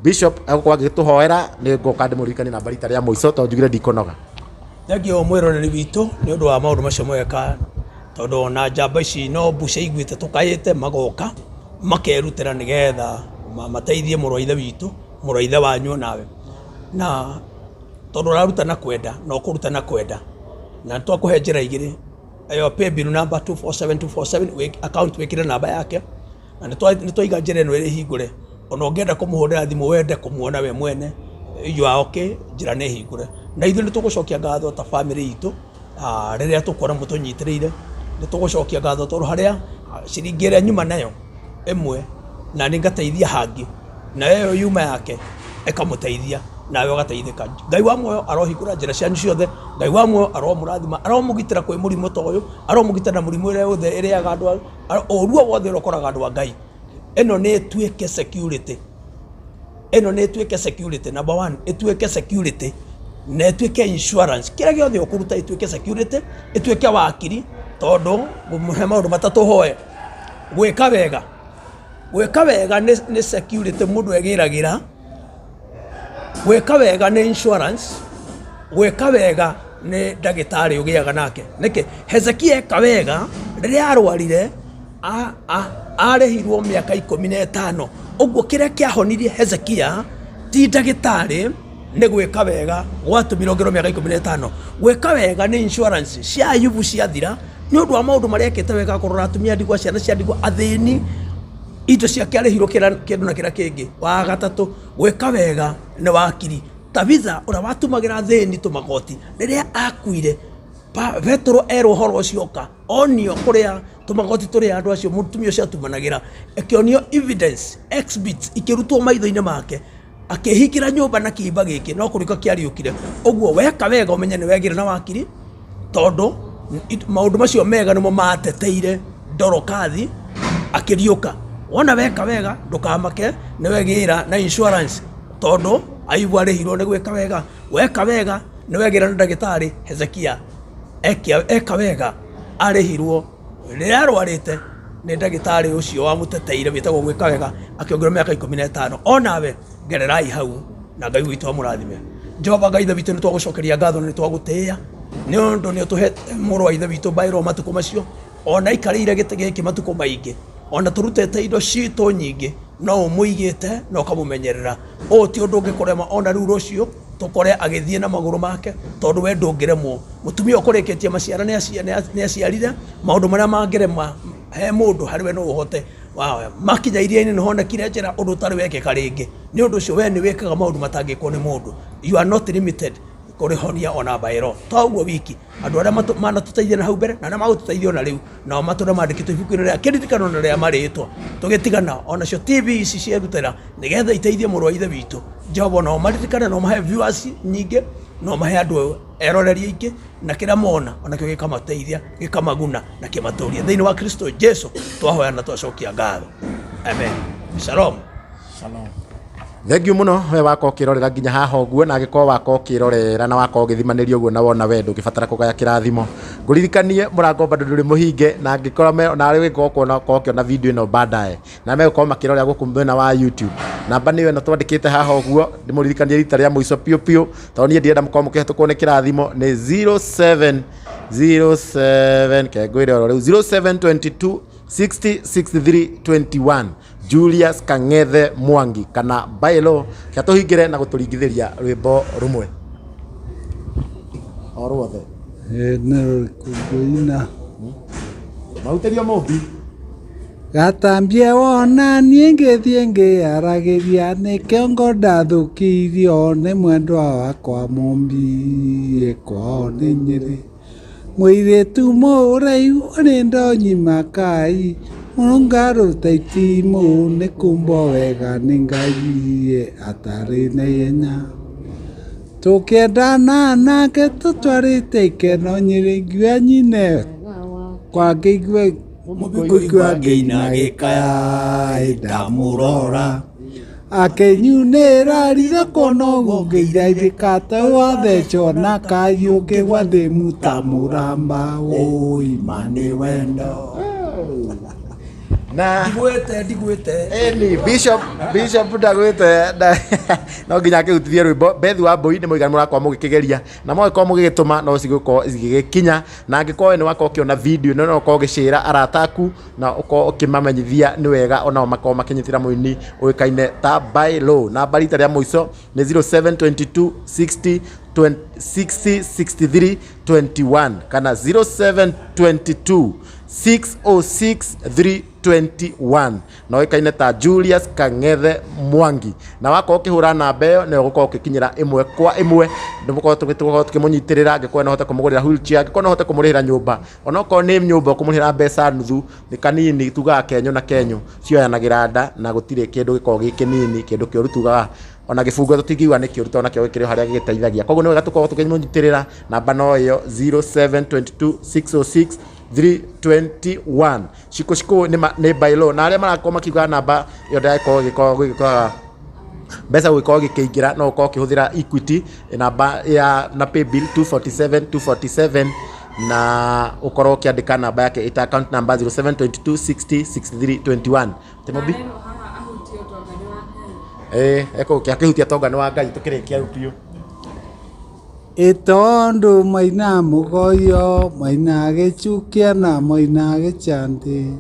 Bishop agũkorwo agĩtũhoera, nĩ ngoka ndĩmũririkanie namba rita rĩa mũico tondũ njugire ndikũnoga. Thengiũ mwĩroreri witũ nĩ ũndũ wa maũndũ macio mweka, tondũ ona njamba ici no mbuca iguĩte tũkaĩte magoka makerutĩra nĩgetha mateithie mũrũ wa ithe witũ, mũrũ wa ithe wanyu nawe, na tondũ ũraruta na kwenda na ũkũruta na kwenda, na twakũhe njĩra igĩrĩ, ĩyo paybill number 247247, account wĩkĩre namba yake, na nĩ twaiga njĩra ĩno ĩrĩ hingũre, ona ũngĩenda kũmũhũrĩra thimũ wende kũmuona we mwene, you are okay, njĩra nĩ hingũre. Na ithuĩ nĩ tũgũcokia ngatho ta family itũ, rĩrĩa tũkuona mũtũnyitĩrĩire, nĩ tũgũcokia ngatho tondũ harĩa ciringi ĩrĩa nyuma nayo ĩmwe na nĩ ngateithia hangĩ, na ĩyo yuma yake ĩkamũteithia nawe ũgateithĩka. Ngai wa muoyo arohingũra njĩra cianyu ciothe, Ngai wa muoyo aromũrathima, aromũgitĩra kwĩ mũrimũ ta ũyũ, aromũgitĩra na mũrimũ ĩrĩa yothe ĩrĩaga andũ, ũru o wothe ũrĩa ũkoraga andũ a Ngai. Ĩno nĩ ĩtuĩke security, ĩno nĩ ĩtuĩke security number one, ĩtuĩke security na ĩtuĩke insurance, kĩrĩa gĩothe ũkũruta ĩtuĩke security, ĩtuĩke wakiri, tondũ ngũmũhe maũndũ matatũ hoe. Gwĩka wega, gwĩka wega nĩ security mũndũ egĩragĩra, gwĩka wega nĩ insurance, gwĩka wega nĩ ndagĩtarĩ ũgĩaga nake. Nĩkĩ Hezekia eka wega rĩrĩa arwarire arĩhirwo mĩaka 15. Ũguo kĩrĩa kĩahonirie Hezekia ti ndagĩtarĩ, nĩ gwĩka wega gwatũmire ongererwo mĩaka 15. Gwĩka wega nĩ insurance cia Ayubu ciathira nĩ ũndũ wa maũndũ marĩa ekĩte wega, kũrora atumia ndigwa, ciana cia ndigwa, athĩni, indo ciake arĩhirwo kĩndũ na kĩrĩa kĩngĩ. Wa gatatũ, gwĩka wega nĩ wakiri. Tabitha ũrĩa watumagĩra athĩni tũmagoti, rĩrĩa akuire Petero erwo ũhoro ũcio oka onio kũrĩa tũmagoti tũrĩa andũ acio mũtumia ũcio atumanagĩra, ĩkĩonio evidence exhibits ikĩrutwo maitho-inĩ make, akĩhingĩra nyũmba na kĩimba gĩkĩ no kũrĩka kĩariũkire. Ũguo weka wega ũmenye nĩ wegĩra na wakiri, tondũ maũndũ macio mega nĩmo mateteire Dorokathi akĩriũka. Wona weka wega ndũkamake, nĩ wegĩra na insurance, tondũ Ayubu arĩhirwo nĩ gwĩka wega. Weka wega nĩ wegĩra na ndagĩtarĩ. Hezekia eka wega arĩhirwo rĩrĩa arwarĩte nĩ ndagĩtarĩ ũcio wamũteteire wĩtagwo gwĩka wega, akĩongererwo mĩaka 15. Onawe gererai hau na Ngai witũ amũrathime. Jehova Ngai ithe witũ, nĩ twagũcokeria ngatho na nĩ twagũtĩĩa nĩ ũndũ nĩ ũtũhete mũrũ wa ithe witũ Mbairũ matukũ macio, ona aikarĩire gĩtĩ gĩkĩ matukũ maingĩ, ona tũrutĩte indo citũ nyingĩ, no ũmũigĩte na ũkamũmenyerera. Ũũ ti ũndũ ũngĩkũrema ona rĩu rũciũ tũkore agĩthiĩ na magũrũ make, tondũ we ndũngĩremwo. Mũtumia ũkũrĩkĩtie maciara nĩ aciarire maũndũ marĩa mangĩrema he mũndũ, harĩ we no ũhote. Waoya makinya iria-inĩ nĩ honekire njĩra ũndũ ũtarĩ wekĩka rĩngĩ. Nĩ ũndũ ũcio we nĩ wĩkaga maũndũ matangĩkwo nĩ mũndũ. You are not limited kũrĩhonia ona mbaĩro. To ũguo wiki, andũ arĩa manatũteithia na hau mbere na arĩa magũtũteithia ona rĩu, nao matũre mandĩkĩtwo ibuku-inĩ rĩa kĩririkano na rĩa marĩtwa. Tũgĩtigana onacio TV ici cierutĩra nĩgetha iteithie mũrũ wa ithe witũ. Jehova no maririkane, no mahe viewers nyingĩ, no mahe andũ eroreri aingĩ, na kĩrĩa mona onakĩo gĩkamateithia, gĩkamaguna na kĩmatũrie. Thĩinĩ wa Kristo Jesu twahoya na twacokia ngatho. Amen. Shalom. Shalom. Thengiũ mũno we wakorwo ũkĩrorera nginya haha ũguo, na angĩkorwo wakorwo ũkĩrorera na wakorwo ũgĩthimanĩria ũguo na wona we ndũngĩbatara kũgaya kĩrathimo. Ngũririkanie mũrango bado ndũrĩ mũhinge, na angĩkorwo nawe ũgĩkorwo kuona, ũkorwo ũkĩona video ĩno baadaye, na megũkorwo makĩrorera gũkũ mwena wa YouTube. Namba nĩyo ĩno twandĩkĩte haha ũguo, ndĩmũririkanie rita rĩa mũico piũ piũ, tondũ niĩ ndirenda mũkorwo mũkĩhetũkwo nĩ kĩrathimo, nĩ 0707 kengwĩre oro rĩu 0722 60 63 21. Julius Kang'ethe Mwangi kana Bailo kĩa tũhingĩre na gũtũringithĩria rwĩmbo rũmwe o ruothe. Nĩ rũrĩkũ ngũina? Mahutĩrio mũmbi. Gatambie wona niĩ ngĩthiĩ ngĩaragĩria nĩkĩo ngo ndathũkirio nĩ mwendwa wakwa mũmbi kwao nĩ Nyĩrĩ. Mũirĩtu mũraihu ũrĩ ndonyi makai mũrũngarũ ta itimũ nĩ kũmbwo wega nĩ Ngai atarĩ na ihenya. Tũkĩendana nake tũtwarĩte ikeno Nyĩrĩ ngiuga nyine kwa ngĩigue kũigua ngĩina gĩkaya ndamũrora akĩnyunĩra ritho kuona ũguo ngĩithaithĩka ta wathecwo na kayũ ngĩgwa thĩ muta mũramba wũi ma nĩ wendo. Na Ndigwĩte, ndigwĩte. Eni, Bishop ndagwĩte, no nginya akĩhutithie rwĩmbo. Beth wa Mbui nĩ mũigana mũrakorwo mũgĩkĩgeria, na mũgĩkorwo mũgĩgĩtũma no cigũkorwo cigĩgĩkinya, na angĩkorwo we nĩ wakorwo ũkĩona video ĩno no ũkorwo ũgĩcĩra arata aku na ũkorwo ũkĩmamenyithia nĩ wega onao makorwo makĩnyitĩra mũini ũĩkaine ta Bailo. Namba rita rĩa mũico nĩ 0722 60 60 63 21 kana 0722 606 321, na ũĩkaine ta Julius Kang'ethe Mwangi. Na wakorwo ũkĩhũra namba ĩyo nĩyo ũgũkorwo ũgĩkinyĩra ĩmwe kwa ĩmwe, nĩgũkorwo tũgĩkorwo tũkĩmũnyitĩrĩra. Angĩkorwo no ũhote kũmũgũrĩra wheelchair, angĩkorwo no ũhote kũmũrĩhĩra nyũmba, onokorwo nĩ nyũmba ũkũmũrĩhĩra mbeca nuthu, nĩ kanini, tugaga kenyũ na kenyũ cioyanagĩra nda, na gũtirĩ kĩndũ gĩkoragwo gĩ kĩnini, kĩndũ kĩũru tugaga ona gĩbungo tũtingiuga nĩ kĩũru tondũ nakĩo gĩkĩrĩ o harĩa gĩgĩteithagia. Koguo nĩ wega tũkorwo tũkĩmũnyitĩrĩra. Namba no ĩyo 0722 606 321. Shiko shiko nĩ Bailo, na arĩa marakorwo makiuga namba ĩyo ndĩragĩkorwo ĩgĩkorwo gũgĩkorwo mbeca gũgĩkorwo gĩkĩingĩra, no ũkorwo ũkĩhũthĩra Equity namba ya na paybill 247 247, na ũkorwo ũkĩandĩka namba yake ĩta account number 0722 60 63 21. Timobi Arerwo haha ahutie ũtonga nĩ wa Ngai. Akĩhutia tonga nĩ wa Ngai, tũkĩrĩkia rĩu biũ. Ĩtondũ maina mũgoyo maina gĩchukia na maina gĩchandĩ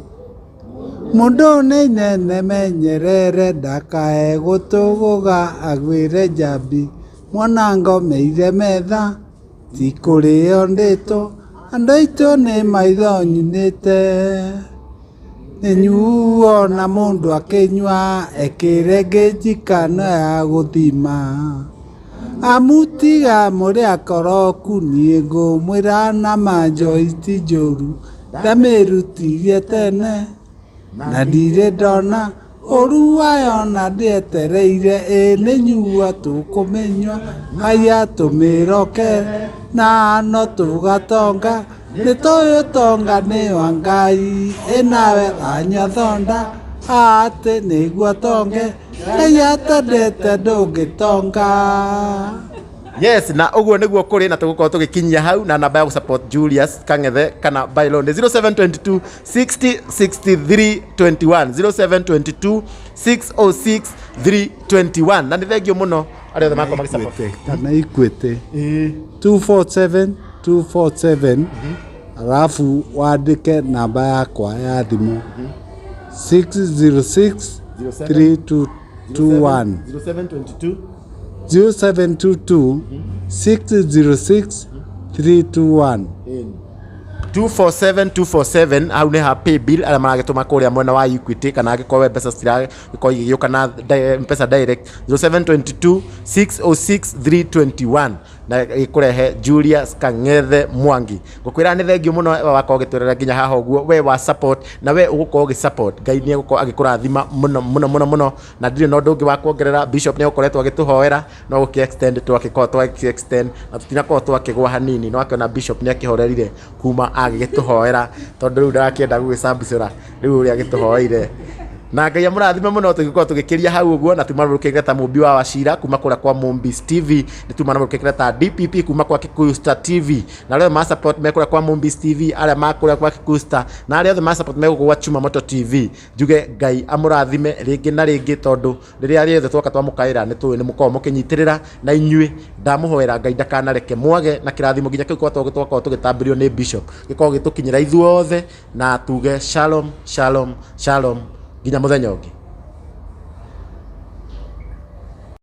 mũndũ nĩ inene menyerere ndakae gũtũgũga agwĩre njambi mwana ngomeire metha ti kũrĩo ndĩtũ andũ aitũ nĩ maitho nyunĩte nĩnyuo na mũndũ akĩnyua ekĩre ngĩnjikano ya gũthima amutiga mũrĩ akoroku niĩ ngũmwĩra na manjo iti njũru ndamĩrutirie tene na ndirĩ ndona ũru wayo na ndĩetereire ĩ nĩnyua tũkũmĩnyua haya tũmĩroke na no tũgatonga nĩ tũĩ ũtonga nĩ wa Ngai ĩnawe wanyua thonda atĩ nĩguo tonge Ngai atendete ndũngĩtonga. Yes, na ũguo nĩguo kũrĩ, na tũgũkorwo tũgĩkinyia hau. Na namba ya gũsupport Julius Kang'ethe kana Bailo nĩ 0722 60 63 21, 0722 606 321. Na nĩ thengio mũno arĩa othe makorwo magĩsupport. Equity kana Equity 247 247, alafu wandĩke namba yakwa ya thimũ 606 3221. 0722 0722 606 321. 247 247 hau nĩ ha pay bill arĩa maragĩtũma kũrĩa mwena wa Equity, kana angĩkorwo we mbeca citirakorwo igĩgĩũka na Mpesa direct, 0722 606 321, na ĩkũrehe Julius Kang'ethe Mwangi. Ngũkwĩra nĩ thengiũ mũno we wakorwo ũgĩtwĩrora nginya haha ũguo, we wa support na we ũgũkorwo ũgĩ support, Ngai nĩ egũkorwo agĩkũrathima mũno mũno mũno mũno. Na ndirĩ na ũndũ ũngĩ wa kuongerera. Bishop nĩ egũkoretwo agĩtũhoera, no gũkĩ extend twakĩkorwo twakĩ extend na tũtinakorwo twakĩgwa hanini, no akĩona Bishop nĩ akĩhorerire kuma agĩgĩtũhoera, tondũ rĩu ndarakĩenda gũgĩcambucũra rĩu ũrĩa agĩtũhoeire. Na Ngai amũrathime mũno. Tũgĩkorwo tũgĩkĩria hau ũguo, na tuma rũkĩngĩra ta Mũmbi wa Wacira kuma kũrĩa kwa Mũmbis TV, nĩ tuma na rũkĩngĩra ta DPP kuma kwa Kikuyu Star TV, na arĩa othe ma support me kũrĩa kwa Mũmbis TV, arĩa ma kũrĩa kwa Kikuyu Star, na arĩa othe ma support me gũkũ gwa Chuma Moto TV, njuge Ngai amũrathime rĩngĩ na rĩngĩ, tondũ rĩrĩa rĩothe twoka twamũkaĩra nĩ tũĩ nĩ mũkoragwo mũkĩnyitĩrĩra. Na inyuĩ ndamũhoera Ngai ndakanareke mwage na kĩrathimo nginya kĩu twakorwo tũgĩtambĩrio nĩ Bishop gĩkorwo gĩtũkinyĩra ithuothe, na tuge shalom, shalom, shalom nginya mũthenya ũngĩ.